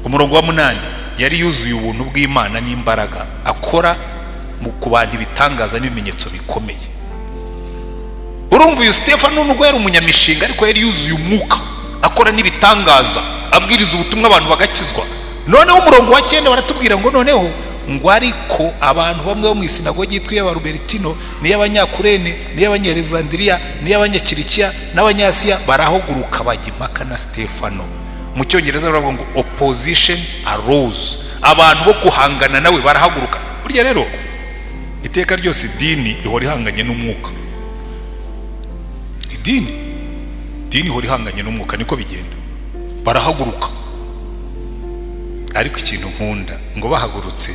umurongo wa 8, yari yuzuye ubuntu bw'Imana n'imbaraga, akora mu ku bantu ibitangaza n'ibimenyetso bikomeye. Urumva uyu Stefano, nubwo yari umunyamishinga, ariko yari yuzuye umwuka, akora n'ibitangaza, abwiriza ubutumwa abantu bagakizwa. Noneho umurongo wa 9 baratubwira ngo noneho ngo: ariko abantu bamwe bo mu isinagogi yitwa iy'Abaruberitino n'iy'Abanyakurene n'iy'Abanyalezandiriya n'iy'Abanyakirikiya n'Abanyasiya barahaguruka, bajya impaka na Stefano. Mu Cyongereza baravuga ngo "opposition arose", abantu bo guhangana nawe barahaguruka. Burya rero iteka ryose idini ihora ihanganye n'umwuka. Idini ihora ihanganye n'umwuka, niko bigenda. Barahaguruka. Ariko ikintu nkunda, ngo bahagurutse,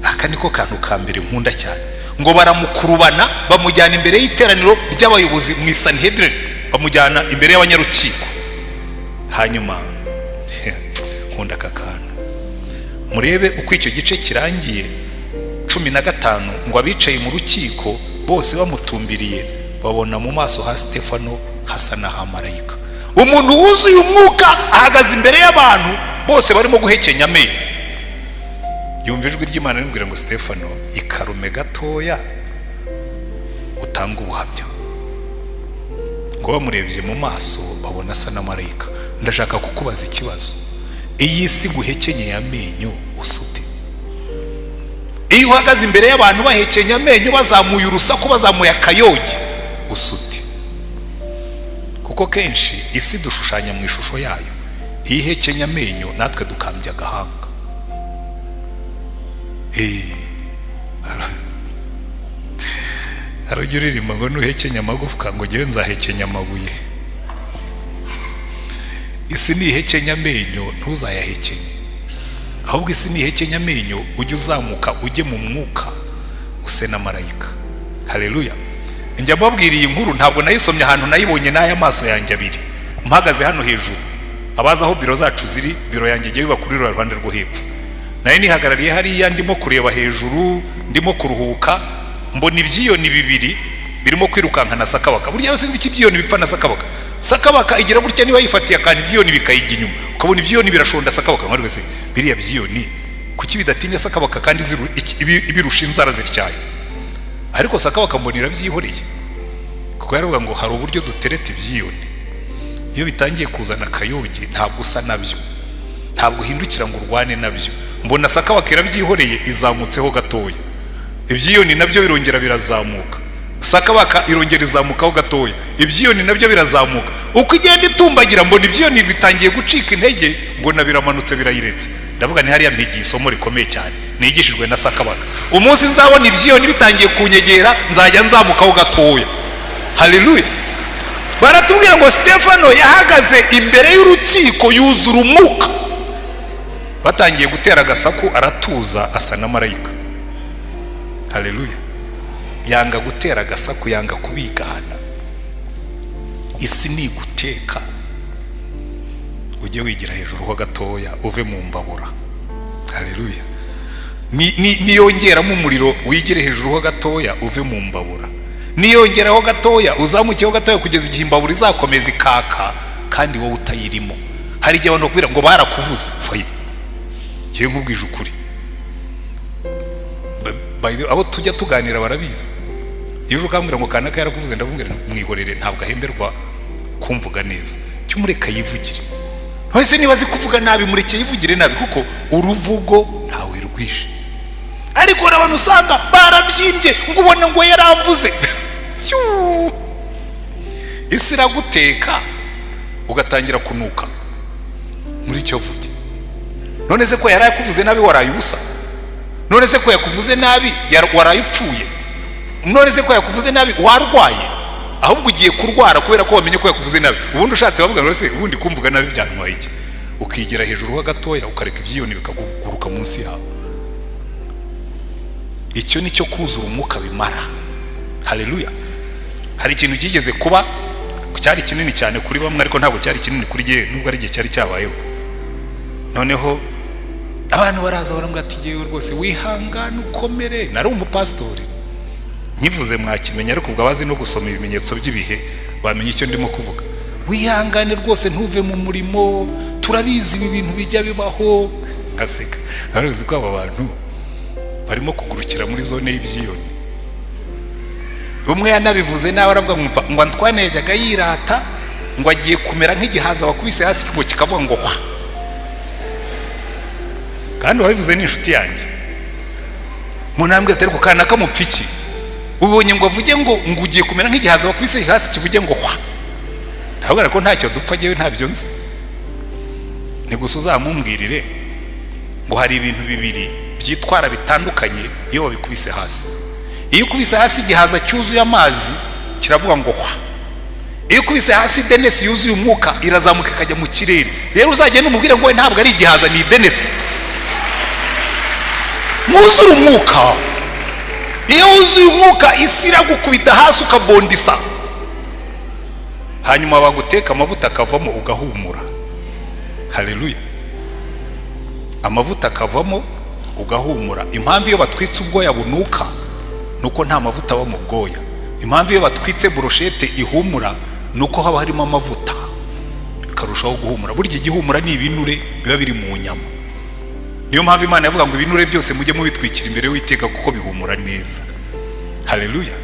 aka niko kantu ka mbere nkunda cyane, ngo baramukurubana, bamujyana imbere y'iteraniro ry'abayobozi mu Isanihedrin, bamujyana imbere y'abanyarukiko. Hanyuma nkunda aka kantu, murebe uko icyo gice kirangiye, 15, ngo abicaye mu rukiko bose bamutumbiriye, babona mu maso ha Stefano hasa n'ahamarayika. Umuntu wuzuye umwuka ahagaze imbere y'abantu bose barimo guhekenya amenyo, yumva ijwi ry'Imana rimubwira ngo: "Stefano, ikarume gatoya, utanga ubuhamya." Ngo bamurebye mu maso, babona asa na marayika. Ndashaka kukubaza ikibazo: iyi si guhekenyeye amenyo, usute? Iyo uhagaze imbere y'abantu bahekenya amenyo, bazamuye urusaku, bazamuye akayoge, usute? Kuko kenshi isi dushushanya mu ishusho yayo. Iyo ihekenya amenyo, natwe dukambya agahanga. Hari ujya uririmba ngo nuhekenya amagufwa, ngo ngewe nzahekenya amabuye. Isi nihekenya amenyo ntuzayahekenye, ahubwo isi nihekenya amenyo ujye uzamuka ujye mu mwuka use na marayika. Haleluya. Njya mbabwira iyi nkuru, ntabwo nayisomye ahantu, nayibonye n'aya maso yanjye abiri mpagaze hano hejuru. Abazi aho biro zacu ziri, biro yanjye igiye biba kuri ruriya ruhande rwo hepfo. Nayo nihagarariye hariya, ndimo kureba hejuru, ndimo kuruhuka, mbona ibyiyoni bibiri birimo kwirukanka na sakabaka. Burya sinzi icyo ibyiyoni bipfa na sakabaka. Sakabaka igira gutya, niba yifatiye akantu ibyiyoni bikayijya inyuma, ukabona ibyiyoni birashonda sakabaka. Nka rwese biriya byiyoni kuki bidatinya sakabaka kandi ibirusha inzara zityaye? Ariko sakabaka mbona irabyihoreye, kuko yaravuga ngo hari uburyo dutereta ibyiyoni, iyo bitangiye kuzana akayoge ntabwo usa nabyo, ntabwo uhindukira ngo urwane nabyo. Mbona sakabaka irabyihoreye, izamutseho gatoya, ibyiyoni nabyo birongera birazamuka, sakabaka irongera izamukaho gatoya, ibyiyoni nabyo birazamuka. Uko igenda itumbagira mbona ibyiyoni bitangiye gucika intege, mbona biramanutse birayiretse. Ndavuga ni hariya mpigiye isomo rikomeye cyane nigishijwe na sakabaka. Umunsi nzabona ibyiyoni bitangiye kunyegera nzajya nzamukaho gatoya. Haleluya. Baratubwira ngo Stefano yahagaze imbere y'urukiko yuzura umwuka, batangiye gutera agasaku aratuza asa na marayika. Haleluya. Yanga gutera agasaku, yanga kubigana. Isi niguteka ujye wigira hejuru ho gatoya, uve mu mbabura. Haleluya. Niyongeramo umuriro wigire hejuru ho gatoya, uve mu mbabura. Niyongeraho gatoya uzamukeho gatoya, kugeza igihe imbabura izakomeza ikaka kandi wowe utayirimo. Hari igihe abantu bakubwira ngo barakuvuze, fayi ngiye nkubwije ukuri, abo tujya tuganira barabizi. Iyo uje ukambwira ngo kanaka yarakuvuze, ndamubwira mwihorere, ntabwo ahemberwa kumvuga neza, cyo mureka yivugire. Ese niba azi kuvuga nabi mureke yivugire nabi, kuko uruvugo ntawe rwishe. Ariko hari abantu usanga barabyimbye ngo ubone ngo yaramvuze. Isi iraguteka ugatangira kunuka muri icyo vuge. None se ko yarakuvuze nabi waraye ubusa? None se ko yakuvuze nabi waraye upfuye? None se ko yakuvuze nabi warwaye? Ahubwo ugiye kurwara kubera ko wamenye ko yakuvuze nabi. Ubundi ushatse bavuga ngo se ubundi kumvuga nabi byantwaye iki? Ukigira hejuru ho gatoya, ukareka ibyiyoni bikaguruka munsi yawe. Icyo nicyo kuzura umwuka bimara. Haleluya. Hari ikintu kigeze kuba cyari kinini cyane kuri bamwe, ariko ntabwo cyari kinini kuri jye, nubwo ari igihe cyari cyabayeho. Noneho abantu baraza barambwira ati ngewe rwose wihangane ukomere. Nari umupasitori, nkivuze mwakimenya, ariko ubwo abazi no gusoma ibimenyetso by'ibihe bamenye icyo ndimo kuvuga. Wihangane rwose ntuve mu murimo, turabizi ibi bintu bijya bibaho. Ngaseka, ntaruzi ko aba bantu barimo kugurukira muri zone y'ibyiyoni. Umwe yanabivuze nawe aravuga ngo Antoine yajyaga yirata ngo agiye kumera nk'igihaza wakubise hasi ngo kikavuga ngo hwa. Kandi uwabivuze ni inshuti yanjye. Munambwira ati ariko kana kamupfa iki? Ubonye ngo avuge ngo ugiye kumera nk'igihaza wakubise hasi kivuge ngo hwa. Ntabwo ko ntacyo dupfa, ngewe ntabyo nzi. Ni gusa uzamumbwirire ngo hari ibintu bibiri byitwara bitandukanye iyo babikubise hasi. Iyo ukubise hasi igihaza cyuzuye amazi kiravuga ngo hwa. Iyo ukubise hasi denesi yuzuye umwuka irazamuka ikajya mu kirere. Rero uzagenda umubwire ngo we ntabwo ari igihaza, ni denesi. Mwuzure umwuka. Iyo wuzuye umwuka isi iragukubita hasi ukabondisa, hanyuma baguteka amavuta akavamo ugahumura. Haleluya. Amavuta akavamo ugahumura. Impamvu iyo batwitse ubwoya bunuka nuko nta mavuta aba mu bwoya. Impamvu iyo batwitse brochette ihumura nuko haba harimo amavuta bikarushaho guhumura. Burya igihumura ni ibinure biba biri mu nyama. Niyo mpamvu Imana yavuga ngo ibinure byose mujye mubitwikira imbere y'Uwiteka kuko bihumura neza. Haleluya.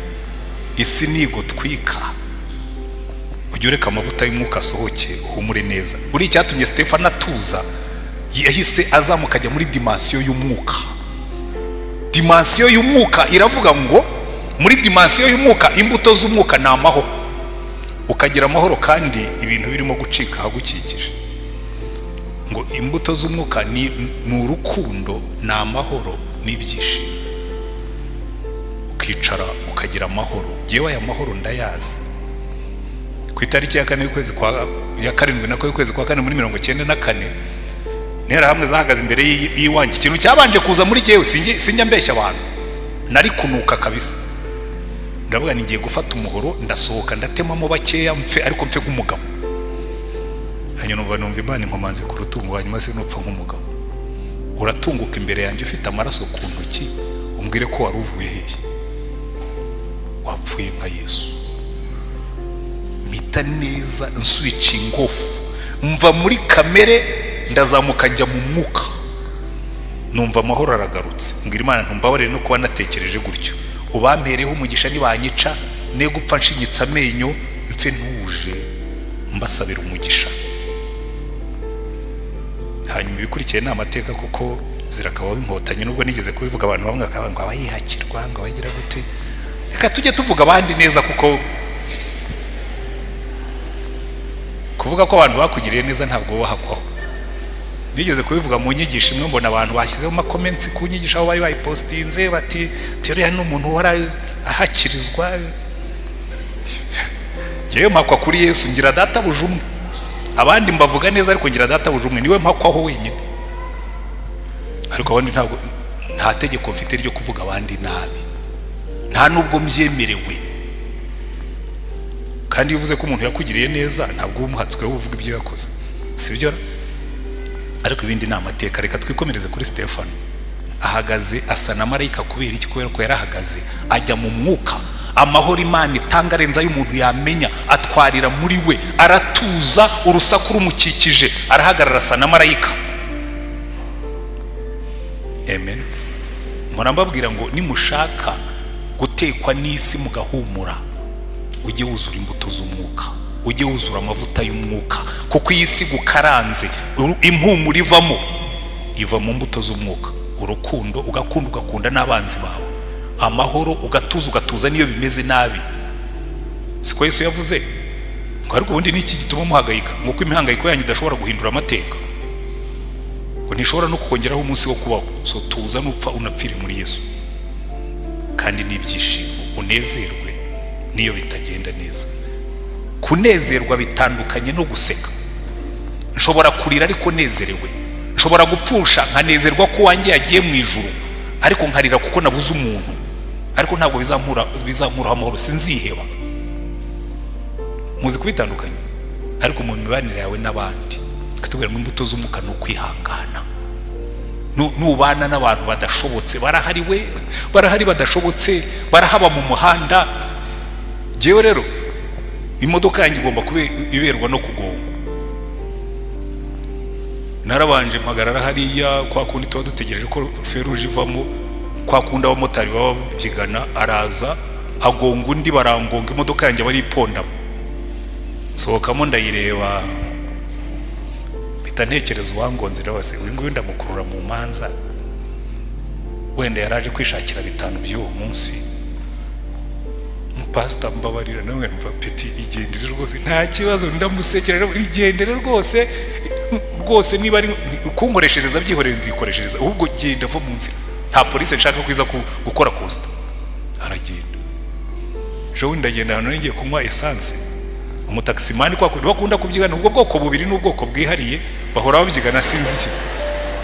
Isi nigutwika ujye ureka amavuta y'umwuka asohoke uhumure neza. Buri icyatumye Stefano atuza, yahise azamuka ajya muri dimension y'umwuka. Dimension y'umwuka iravuga ngo muri dimension y'umwuka imbuto z'umwuka ni amahoro. Ukagira amahoro kandi ibintu birimo gucika ahagukikije. Ngo imbuto z'umwuka ni urukundo, ni amahoro n'ibyishimo. Ukicara ukagira amahoro. Ngewe aya mahoro ndayazi. Ku itariki ya 4 y'ukwezi kwa ya 7, nako y'ukwezi kwa 4, muri 94, Interahamwe zahagaze imbere y'iwanjye. Ikintu cyabanje kuza muri jyewe, sinjya mbeshya abantu, nari kunuka kabisa. Ndavuga ni ngiye gufata umuhoro, ndasohoka, ndatemamo bakeya, mfe, ariko mfe nk'umugabo. Hanyuma numva Imana inkomanze ku rutungo. Hanyuma se nupfa nk'umugabo, uratunguka imbere yanjye ufite amaraso ku ntoki, umbwire ko wari uvuye hehe? Wapfuye nka Yesu. Mpita neza nswitchinga off, mva muri kamere, ndazamuka njya mu mwuka, numva amahoro aragarutse. Mbwira Imana, ntumbabarire no kuba natekereje gutyo, ubampereho umugisha, nibanyica ne gupfa nshinyitse amenyo, mfe ntuje mbasabira umugisha. Hanyuma ibikurikiye ni amateka, kuko zirakabaho Inkotanyi. Nubwo nigeze kubivuga, abantu bamwe bakavuga ngo aba yihakirwa, ngo abagira gute. Reka tujye tuvuga abandi neza, kuko kuvuga ko abantu bakugiriye neza ntabwo bahakwaho. Nigeze kubivuga mu nyigisho imwe, mbona abantu bashyizeho amacomments ku nyigisho aho bari bayipostinze, bati teriya ni umuntu uhora ahakirizwa. Ngewe mpakwa kuri Yesu, ngira databuja umwe. Abandi mbavuga neza, ariko ngira databuja umwe, niwe mpakwaho wenyine. Ariko abandi ntabwo, nta tegeko mfite ryo kuvuga abandi nabi, nta nubwo mbyemerewe. Kandi iyo uvuze ko umuntu yakugiriye neza, ntabwo uba umuhatsweho, uvuga ibyo yakoze, si byo? Ariko ibindi ni amateka. Reka twikomereze kuri Stefano. Ahagaze asa na marayika. Kubera iki? Kubera ko yarahagaze ajya mu mwuka. Amahoro Imana itanga arenze ayo umuntu yamenya atwarira muri we, aratuza, urusaku rumukikije, arahagarara asa na marayika. Amen. Mpora mbabwira ngo nimushaka gutekwa n'isi mugahumura, ujye wuzura imbuto z'umwuka, ujye wuzura amavuta y'umwuka, kuko iyi si gukaranze, impumuro ivamo iva mu mbuto z'umwuka. Urukundo, ugakunda, ugakunda n'abanzi bawe. Amahoro, ugatuza, ugatuza niyo bimeze nabi. Siko Yesu yavuze ngo ariko ubundi niki gituma muhangayika? Nguko imihangayiko yanyu idashobora guhindura amateka, ngo ntishobora no kukongeraho umunsi wo kubaho. So tuza, nupfa unapfire muri Yesu, kandi n'ibyishimo, unezerwe niyo bitagenda neza. Kunezerwa bitandukanye no guseka. Nshobora kurira ariko nezerewe, nshobora gupfusha nkanezerwa ko uwanjye yagiye mu ijuru, ariko nkarira kuko nabuze umuntu. Ariko ntabwo bizankuraho amahoro, sinziheba. Muzi kubitandukanya? Ariko mu mibanire yawe n'abandi, katubwira ngo imbuto z'umwuka ni ukwihangana. Nubana n'abantu badashobotse, barahari we, barahari badashobotse, barahaba mu muhanda. Njyewe rero imodoka yanjye igomba kuba iberwa no kugongwa. Narabanje mpagarara hariya kwa kundi tuba dutegereje ko feruje ivamo, kwa kundi abamotari baba babyigana, araza agonga undi, barangonga, imodoka yanjye baripondamo. Sohokamo, ndayireba, mpita ntekereza uwangonze. Wese uyu nguyu ndamukurura mu manza, wenda yaraje kwishakira 5 by'uwo munsi. Pasita, mbabarira. Nawe numva peti, igendere rwose, nta kibazo. Ndamusekera, igendere rwose rwose, niba ari kunkoreshereza byihorere, nzikoreshereza. Ahubwo genda, va mu nzira, nta polisi nshaka kwiza gukora constat. Aragenda. Ejo bundi ndagenda ahantu ngiye kunywa essence, umutakisimani, kwa kundi bakunda kubyigana, ubwo bwoko bubiri n'ubwoko bwihariye bahora babyigana, sinzi iki.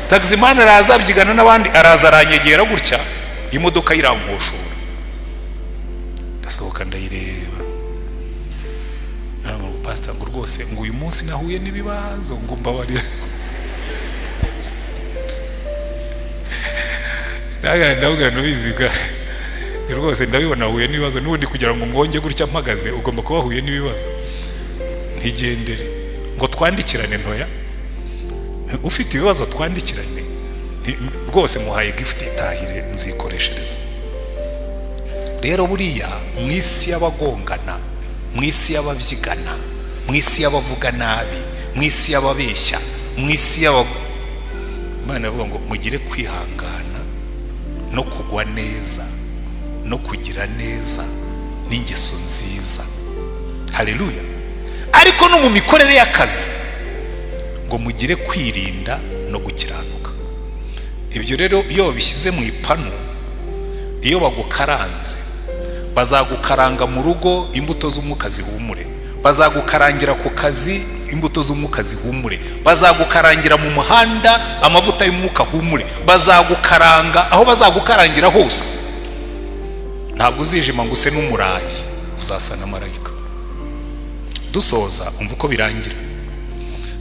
Taximan araza abyigana n'abandi, araza aranyegera gutya, imodoka irankoshora. Ndasohoka, ndayireba, pasita, ngo rwose ngo uyu munsi nahuye n'ibibazo, ngo mbabarire. Ndabwira, ndabizi rwose, ndabibona ahuye n'ibibazo n'ubundi. Kugira ngo ngonge gutya mpagaze, ugomba kuba wahuye n'ibibazo. Ntigendere, ngo twandikirane. Ntoya, ufite ibibazo twandikirane rwose, muhaye gifuti, itahire, nzikoreshereza. Rero buriya mu isi y'abagongana, mu isi y'ababyigana, mu isi y'abavuga nabi, mu isi y'ababeshya, mu isi y'aba, Imana iravuga ngo mugire kwihangana no kugwa neza no kugira neza n'ingeso nziza. Haleluya. Ariko no mu mikorere y'akazi, ngo mugire kwirinda no gukiranuka. Ibyo rero iyo babishyize mu ipanu, iyo bagukaranze Bazagukaranga mu rugo, imbuto z'umwuka zihumure. Bazagukarangira ku kazi, imbuto z'umwuka zihumure. Bazagukarangira mu muhanda, amavuta y'umwuka ahumure. Bazagukaranga aho bazagukarangira hose, ntabwo uzijima ngo use n'umurayi, uzasa na marayika. Dusoza, umva uko birangira.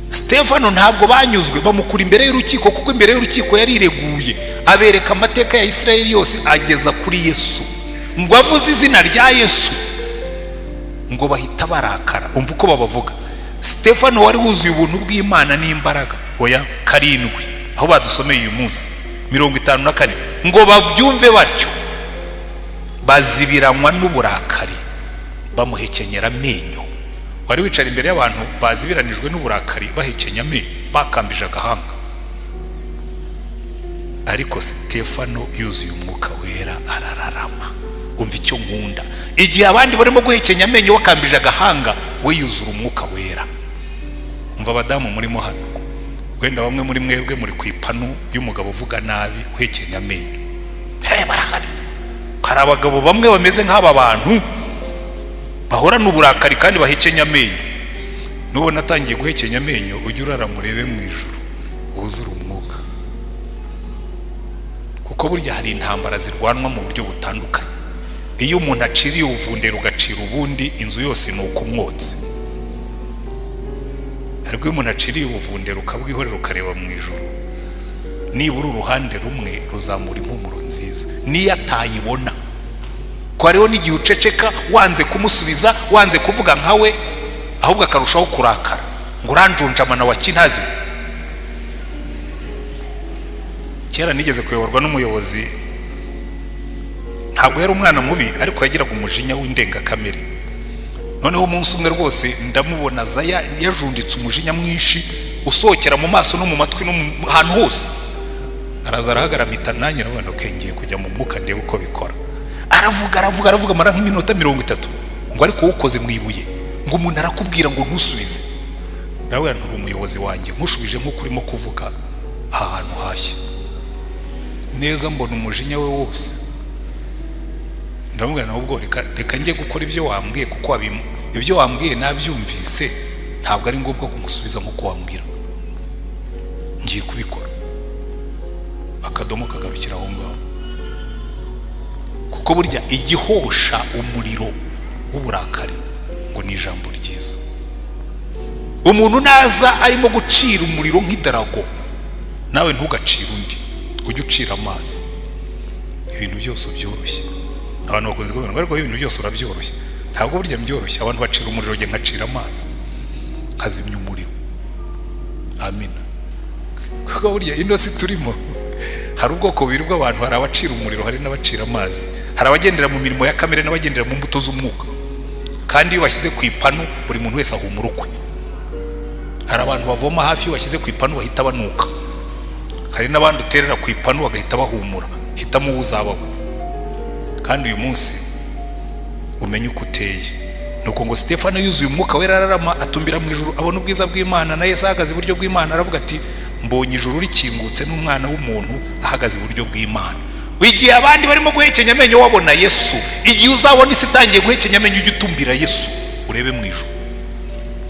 Stefano ntabwo banyuzwe, bamukura imbere y'urukiko, kuko imbere y'urukiko yarireguye, abereka amateka ya Isirayeli yose ageza kuri Yesu. Ngo avuze izina rya Yesu, ngo bahita barakara. Umva uko babavuga: Stefano wari wuzuye ubuntu bw'Imana n'imbaraga. Oya, 7, aho badusomeye uyu munsi, 54, ngo babyumve batyo, bazibiranywa n'uburakari, bamuhekenyera amenyo. Wari wicara imbere y'abantu bazibiranijwe n'uburakari, bahekenya amenyo, bakambije agahanga? Ariko Stefano yuzuye Umwuka Wera, arararama. Umva icyo nkunda: igihe abandi barimo guhekenya amenyo, bakambije agahanga, we yuzura Umwuka Wera. Umva, abadamu murimo hano, wenda bamwe muri mwebwe muri ku ipanu y'umugabo uvuga nabi, uhekenya amenyo. He, barahari. Hari abagabo bamwe bameze nk'aba bantu bahorana uburakari kandi bahekenya amenyo. Nubona atangiye guhekenya amenyo, ujye urara murebe mu ijuru, wuzure Umwuka, kuko burya hari intambara zirwanwa mu buryo butandukanye. Iyo umuntu aciriye ubuvundera, ugacira ubundi, inzu yose ni ukumwotsi. Ariko iyo umuntu aciriye ubuvundera, ukabwihorera, ukareba mu ijuru, nibura uruhande rumwe ruzamura impumuro nziza, niyo atayibona. Ko hariho n'igihe uceceka, wanze kumusubiza, wanze kuvuga nkawe, ahubwo akarushaho kurakara, ngo uranjunjamana wa kintazi. Kera nigeze kuyoborwa n'umuyobozi. Ntabwo yari umwana mubi, ariko yagiraga umujinya w'indengakamere. Noneho umunsi umwe rwose ndamubona aza yajunditse umujinya mwinshi, usohokera mu maso no mu matwi no mu hantu hose. Araza arahagarara, mpita nanjye ndabona ko ngiye kujya mu mwuka, ndebe uko bikora. Aravuga, aravuga, aravuga, amara nk'iminota 30, ngo ariko ukoze mu ibuye, ngo umuntu arakubwira ngo ntusubize. Nawe nturi umuyobozi wanjye, nkushubije nk'uko urimo kuvuga, aha hantu hashya neza. Mbona umujinya we wose, ndamubwira nawe ubwo reka njye gukora ibyo wambwiye, kuko ibyo wambwiye nabyumvise, ntabwo ari ngombwa kumusubiza nk'uko wambwira. Ngiye kubikora, akadomo kagarukira aho ngaho. Kuko burya igihosha umuriro w'uburakari ngo ni ijambo ryiza. Umuntu naza arimo gucira umuriro nk'idarago, nawe ntugacire undi, ujye ucira amazi. Ibintu byose ubyoroshye. Abantu bakunze kuvuga ngo ariko ibintu byose urabyoroshye. Ntabwo burya byoroshye. Abantu bacira umuriro, njye nkacira amazi, nkazimya umuriro. Amina. Kuko burya ino si turimo, hari ubwoko bubiri bw'abantu: hari abacira umuriro, hari n'abacira amazi. Hari abagendera mu mirimo ya kamere n'abagendera mu mbuto z'umwuka. Kandi iyo bashyize ku ipanu, buri muntu wese ahumura ukwe. Hari abantu bavoma hafi, iyo bashyize ku ipanu bahita banuka. Hari n'abandi uterera ku ipanu bagahita bahumura. Hitamo uwo uzabaho, kandi uyu munsi umenye uko uteye. Nuko ngo Stefano yuzuye Umwuka Wera, ararama, atumbira mu ijuru, abona ubwiza bw'Imana na Yesu ahagaze iburyo bw'Imana. Aravuga ati: "Mbonye ijuru rikingutse n'Umwana w'umuntu ahagaze iburyo bw'Imana." Igihe abandi barimo guhekenya amenyo, wabona Yesu. Igihe uzabona isi itangiye guhekenya amenyo, ujye utumbira Yesu, urebe mu ijuru,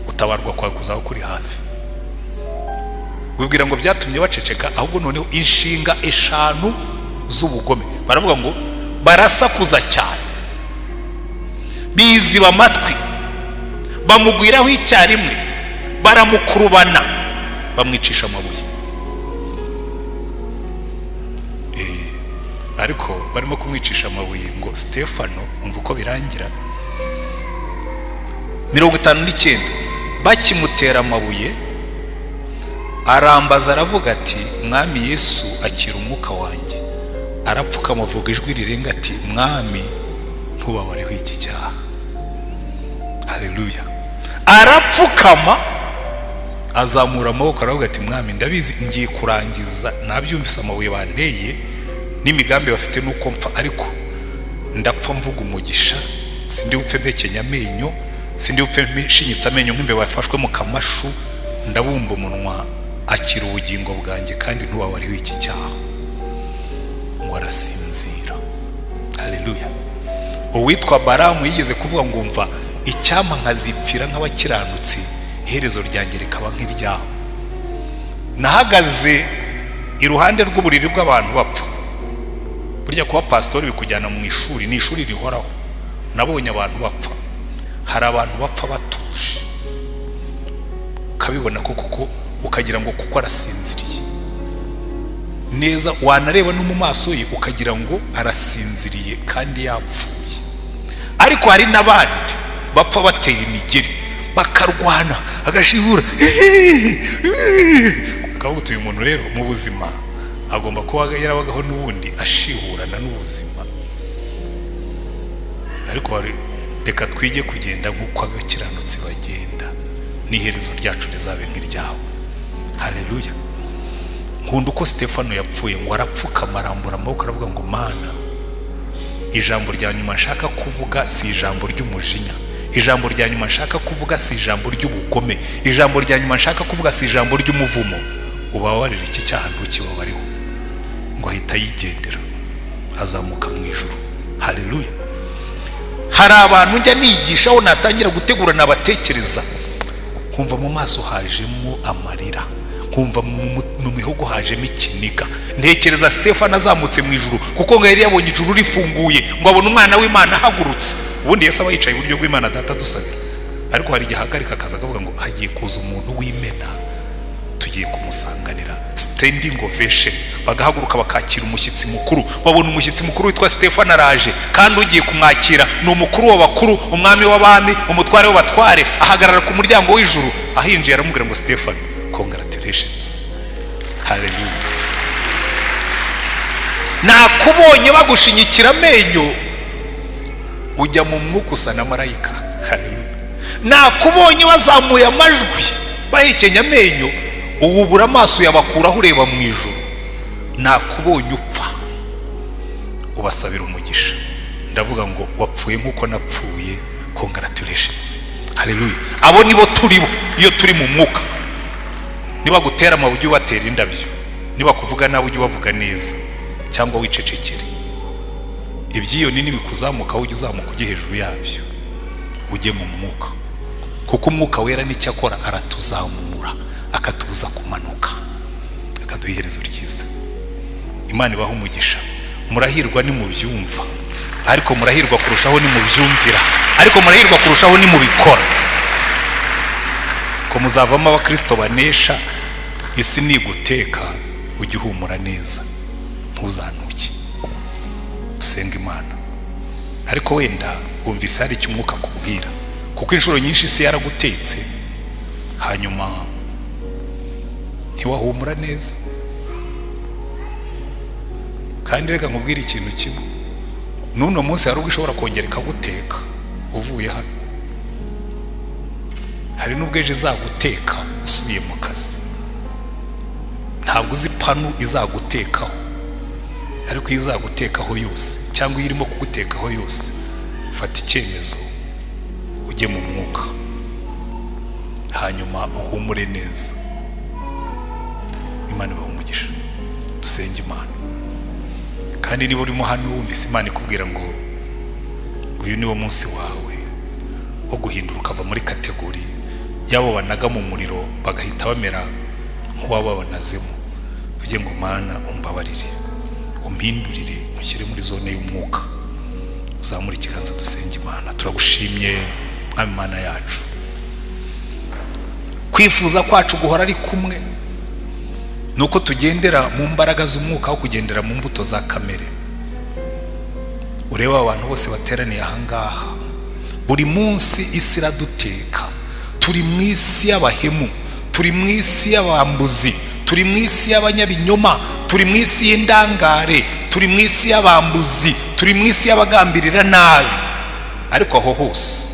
gutabarwa kwawe kuzaba kuri hafi. Wibwira ngo byatumye baceceka? Ahubwo noneho inshinga 5 z'ubugome. Baravuga ngo barasakuza cyane, biziba amatwi, bamugwiraho icyarimwe, baramukurubana, bamwicisha amabuye. Ariko barimo kumwicisha amabuye, ngo Stefano, umva uko birangira, 59, bakimutera amabuye, arambaza, aravuga ati: "Mwami Yesu, akira umwuka wanjye." Arapfukama, avuga ijwi rirenga ati: "Mwami, ntubabareho iki cyaha." Haleluya! Arapfukama, azamura amaboko, aravuga ati: "Mwami, ndabizi ngiye kurangiza, nabyumvise, amabuye banteye n'imigambi bafite nuko mpfa, ariko ndapfa mvuga umugisha. Sindi bupfe mpekenya amenyo, sindi bupfe nshinyitse amenyo nk'imbeba yafashwe mu kamashu. Ndabumba umunwa, akira ubugingo bwanjye, kandi ntubabareho iki cyaha." Ngo arasinzira. Haleluya! Uwitwa Baramu yigeze kuvuga ngo mva icyampa nkazipfira nk'abakiranutsi, iherezo ryanjye rikaba nk'iryabo. Nahagaze iruhande rw'uburiri bw'abantu bapfa. Burya kuba pasitori bikujyana mu ishuri, ni ishuri rihoraho. Nabonye abantu bapfa. Hari abantu bapfa batuje, ukabibona ko kuko ukagira ngo kuko arasinziriye neza, wanareba no mu maso ye ukagira ngo arasinziriye kandi yapfuye. Ariko hari n'abandi bapfa batera imigeri, bakarwana, agashihura, ukavuga uti uyu muntu rero mu buzima agomba kuba yarabagaho n'ubundi ashihurana n'ubuzima. Ariko reka twige kugenda nk'uko abakiranutsi bagenda, n'iherezo ryacu rizabe nk'iryabo. Haleluya. Nkunda uko Stefano yapfuye, ngo arapfukama arambura amaboko aravuga ngo Mana, ijambo rya nyuma nshaka kuvuga si ijambo ry'umujinya, ijambo rya nyuma nshaka kuvuga si ijambo ry'ubugome, ijambo rya nyuma nshaka kuvuga si ijambo ry'umuvumo, ubabarire iki cyaha ntukibabareho. Ngo ahita yigendera azamuka mu ijuru. Haleluya. Hari abantu njya nigishaho, natangira gutegura nabatekereza nkumva mu maso hajemo amarira, nkumva mu mihogo hajemo ikiniga. Ntekereza Stefano azamutse mu ijuru, kuko ngo yari yabonye ijuru rifunguye, ngo abone umwana w'Imana ahagurutse. Ubundi Yesu aba yicaye iburyo bw'Imana Data dusabira, ariko hari igihe ahagarika akaza akavuga ngo hagiye kuza umuntu w'imena, tugiye kumusanganira. Standing ovation, bagahaguruka bakakira umushyitsi mukuru. Babona umushyitsi mukuru witwa Stefano araje, kandi ugiye kumwakira ni umukuru w'abakuru, umwami w'abami, umutware w'abatware. Ahagarara ku muryango w'ijuru, ahinjiye aramubwira ngo Stefano, congratulations. Haleluya. Nakubonye bagushinyikira amenyo, ujya mu mwuka usa na marayika. Haleluya. Nakubonye bazamuye amajwi bahekenya amenyo, uwubura amaso uyabakuraho ureba mu ijuru. Nakubonye upfa ubasabira umugisha, ndavuga ngo wapfuye nk'uko napfuye, congratulations. Haleluya. Abo nibo turibo iyo turi mu mwuka. Niba gutera amabuye ujye ubatera indabyo, niba kuvuga nabi ujye ubavuga neza, cyangwa wicecekere. Ibyiyoni nibikuzamuka ujye uzamuka ujye hejuru yabyo, ujye mu mwuka, kuko umwuka wera nicyo akora, aratuzamura akatubuza kumanuka, akaduha iherezo ryiza. Imana ibaha umugisha. Murahirwa nimubyumva, ariko murahirwa kurushaho nimubyumvira, ariko murahirwa kurushaho nimubikora, ko muzavamo abakristo banesha. Isi niguteka ujye uhumura neza, ntuzantuke. Dusenga Imana. Ariko wenda wumvise hari icyo umwuka akubwira, kuko inshuro nyinshi isi yaragutetse hanyuma ntiwahumura neza. Kandi reka nkubwire ikintu kimwe, n'uno munsi hari ubwo ishobora kongera ikaguteka uvuye hano, hari n'ubwo ejo izaguteka usubiye mu kazi. Ntabwo uzi panu izagutekaho, ariko iyo izagutekaho yose cyangwa iyo irimo kugutekaho yose, fata icyemezo ujye mu mwuka, hanyuma uhumure neza. Imana ibahe umugisha. Dusenge Imana. Kandi niba urimo hano wumvise Imana ikubwira ngo uyu ni wo munsi wawe wo guhindura, ukava muri category y'abo banaga mu muriro bagahita bamera nk'uwababanazemo, uvuge ngo Mana umbabarire, umpindurire, unshyire muri zone y'umwuka. Uzamure ikiganza dusenge Imana. Turagushimye Mwami Mana yacu, kwifuza kwacu guhora ari kumwe nuko tugendera mu mbaraga z'umwuka aho kugendera mu mbuto za kamere. Ureba abantu bose bateraniye ahangaha, buri munsi isi iraduteka. Turi mu isi y'abahemu, turi mu isi y'abambuzi, turi mu isi y'abanyabinyoma, turi mu isi y'indangare, turi mu isi y'abambuzi, turi mu isi y'abagambirira nabi. Ariko aho hose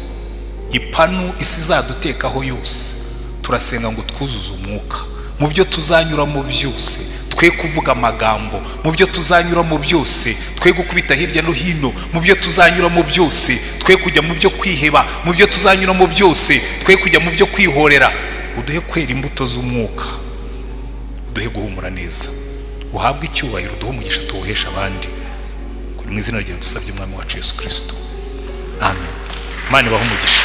ipanu isi izadutekaho yose, turasenga ngo twuzuze umwuka mu byo tuzanyuramo byose. Twe kuvuga amagambo mu byo tuzanyuramo byose, twe gukubita hirya no hino mu byo tuzanyuramo byose, twe kujya mu byo kwiheba mu byo tuzanyuramo byose, twe kujya mu byo kwihorera. Uduhe kwera imbuto z'umwuka, uduhe guhumura neza, uhabwe icyubahiro, uduhe umugisha tuwuhesha abandi. Mu izina ryawe dusabye Umwami wacu Yesu Kristo. Amen. Imana ibahe umugisha.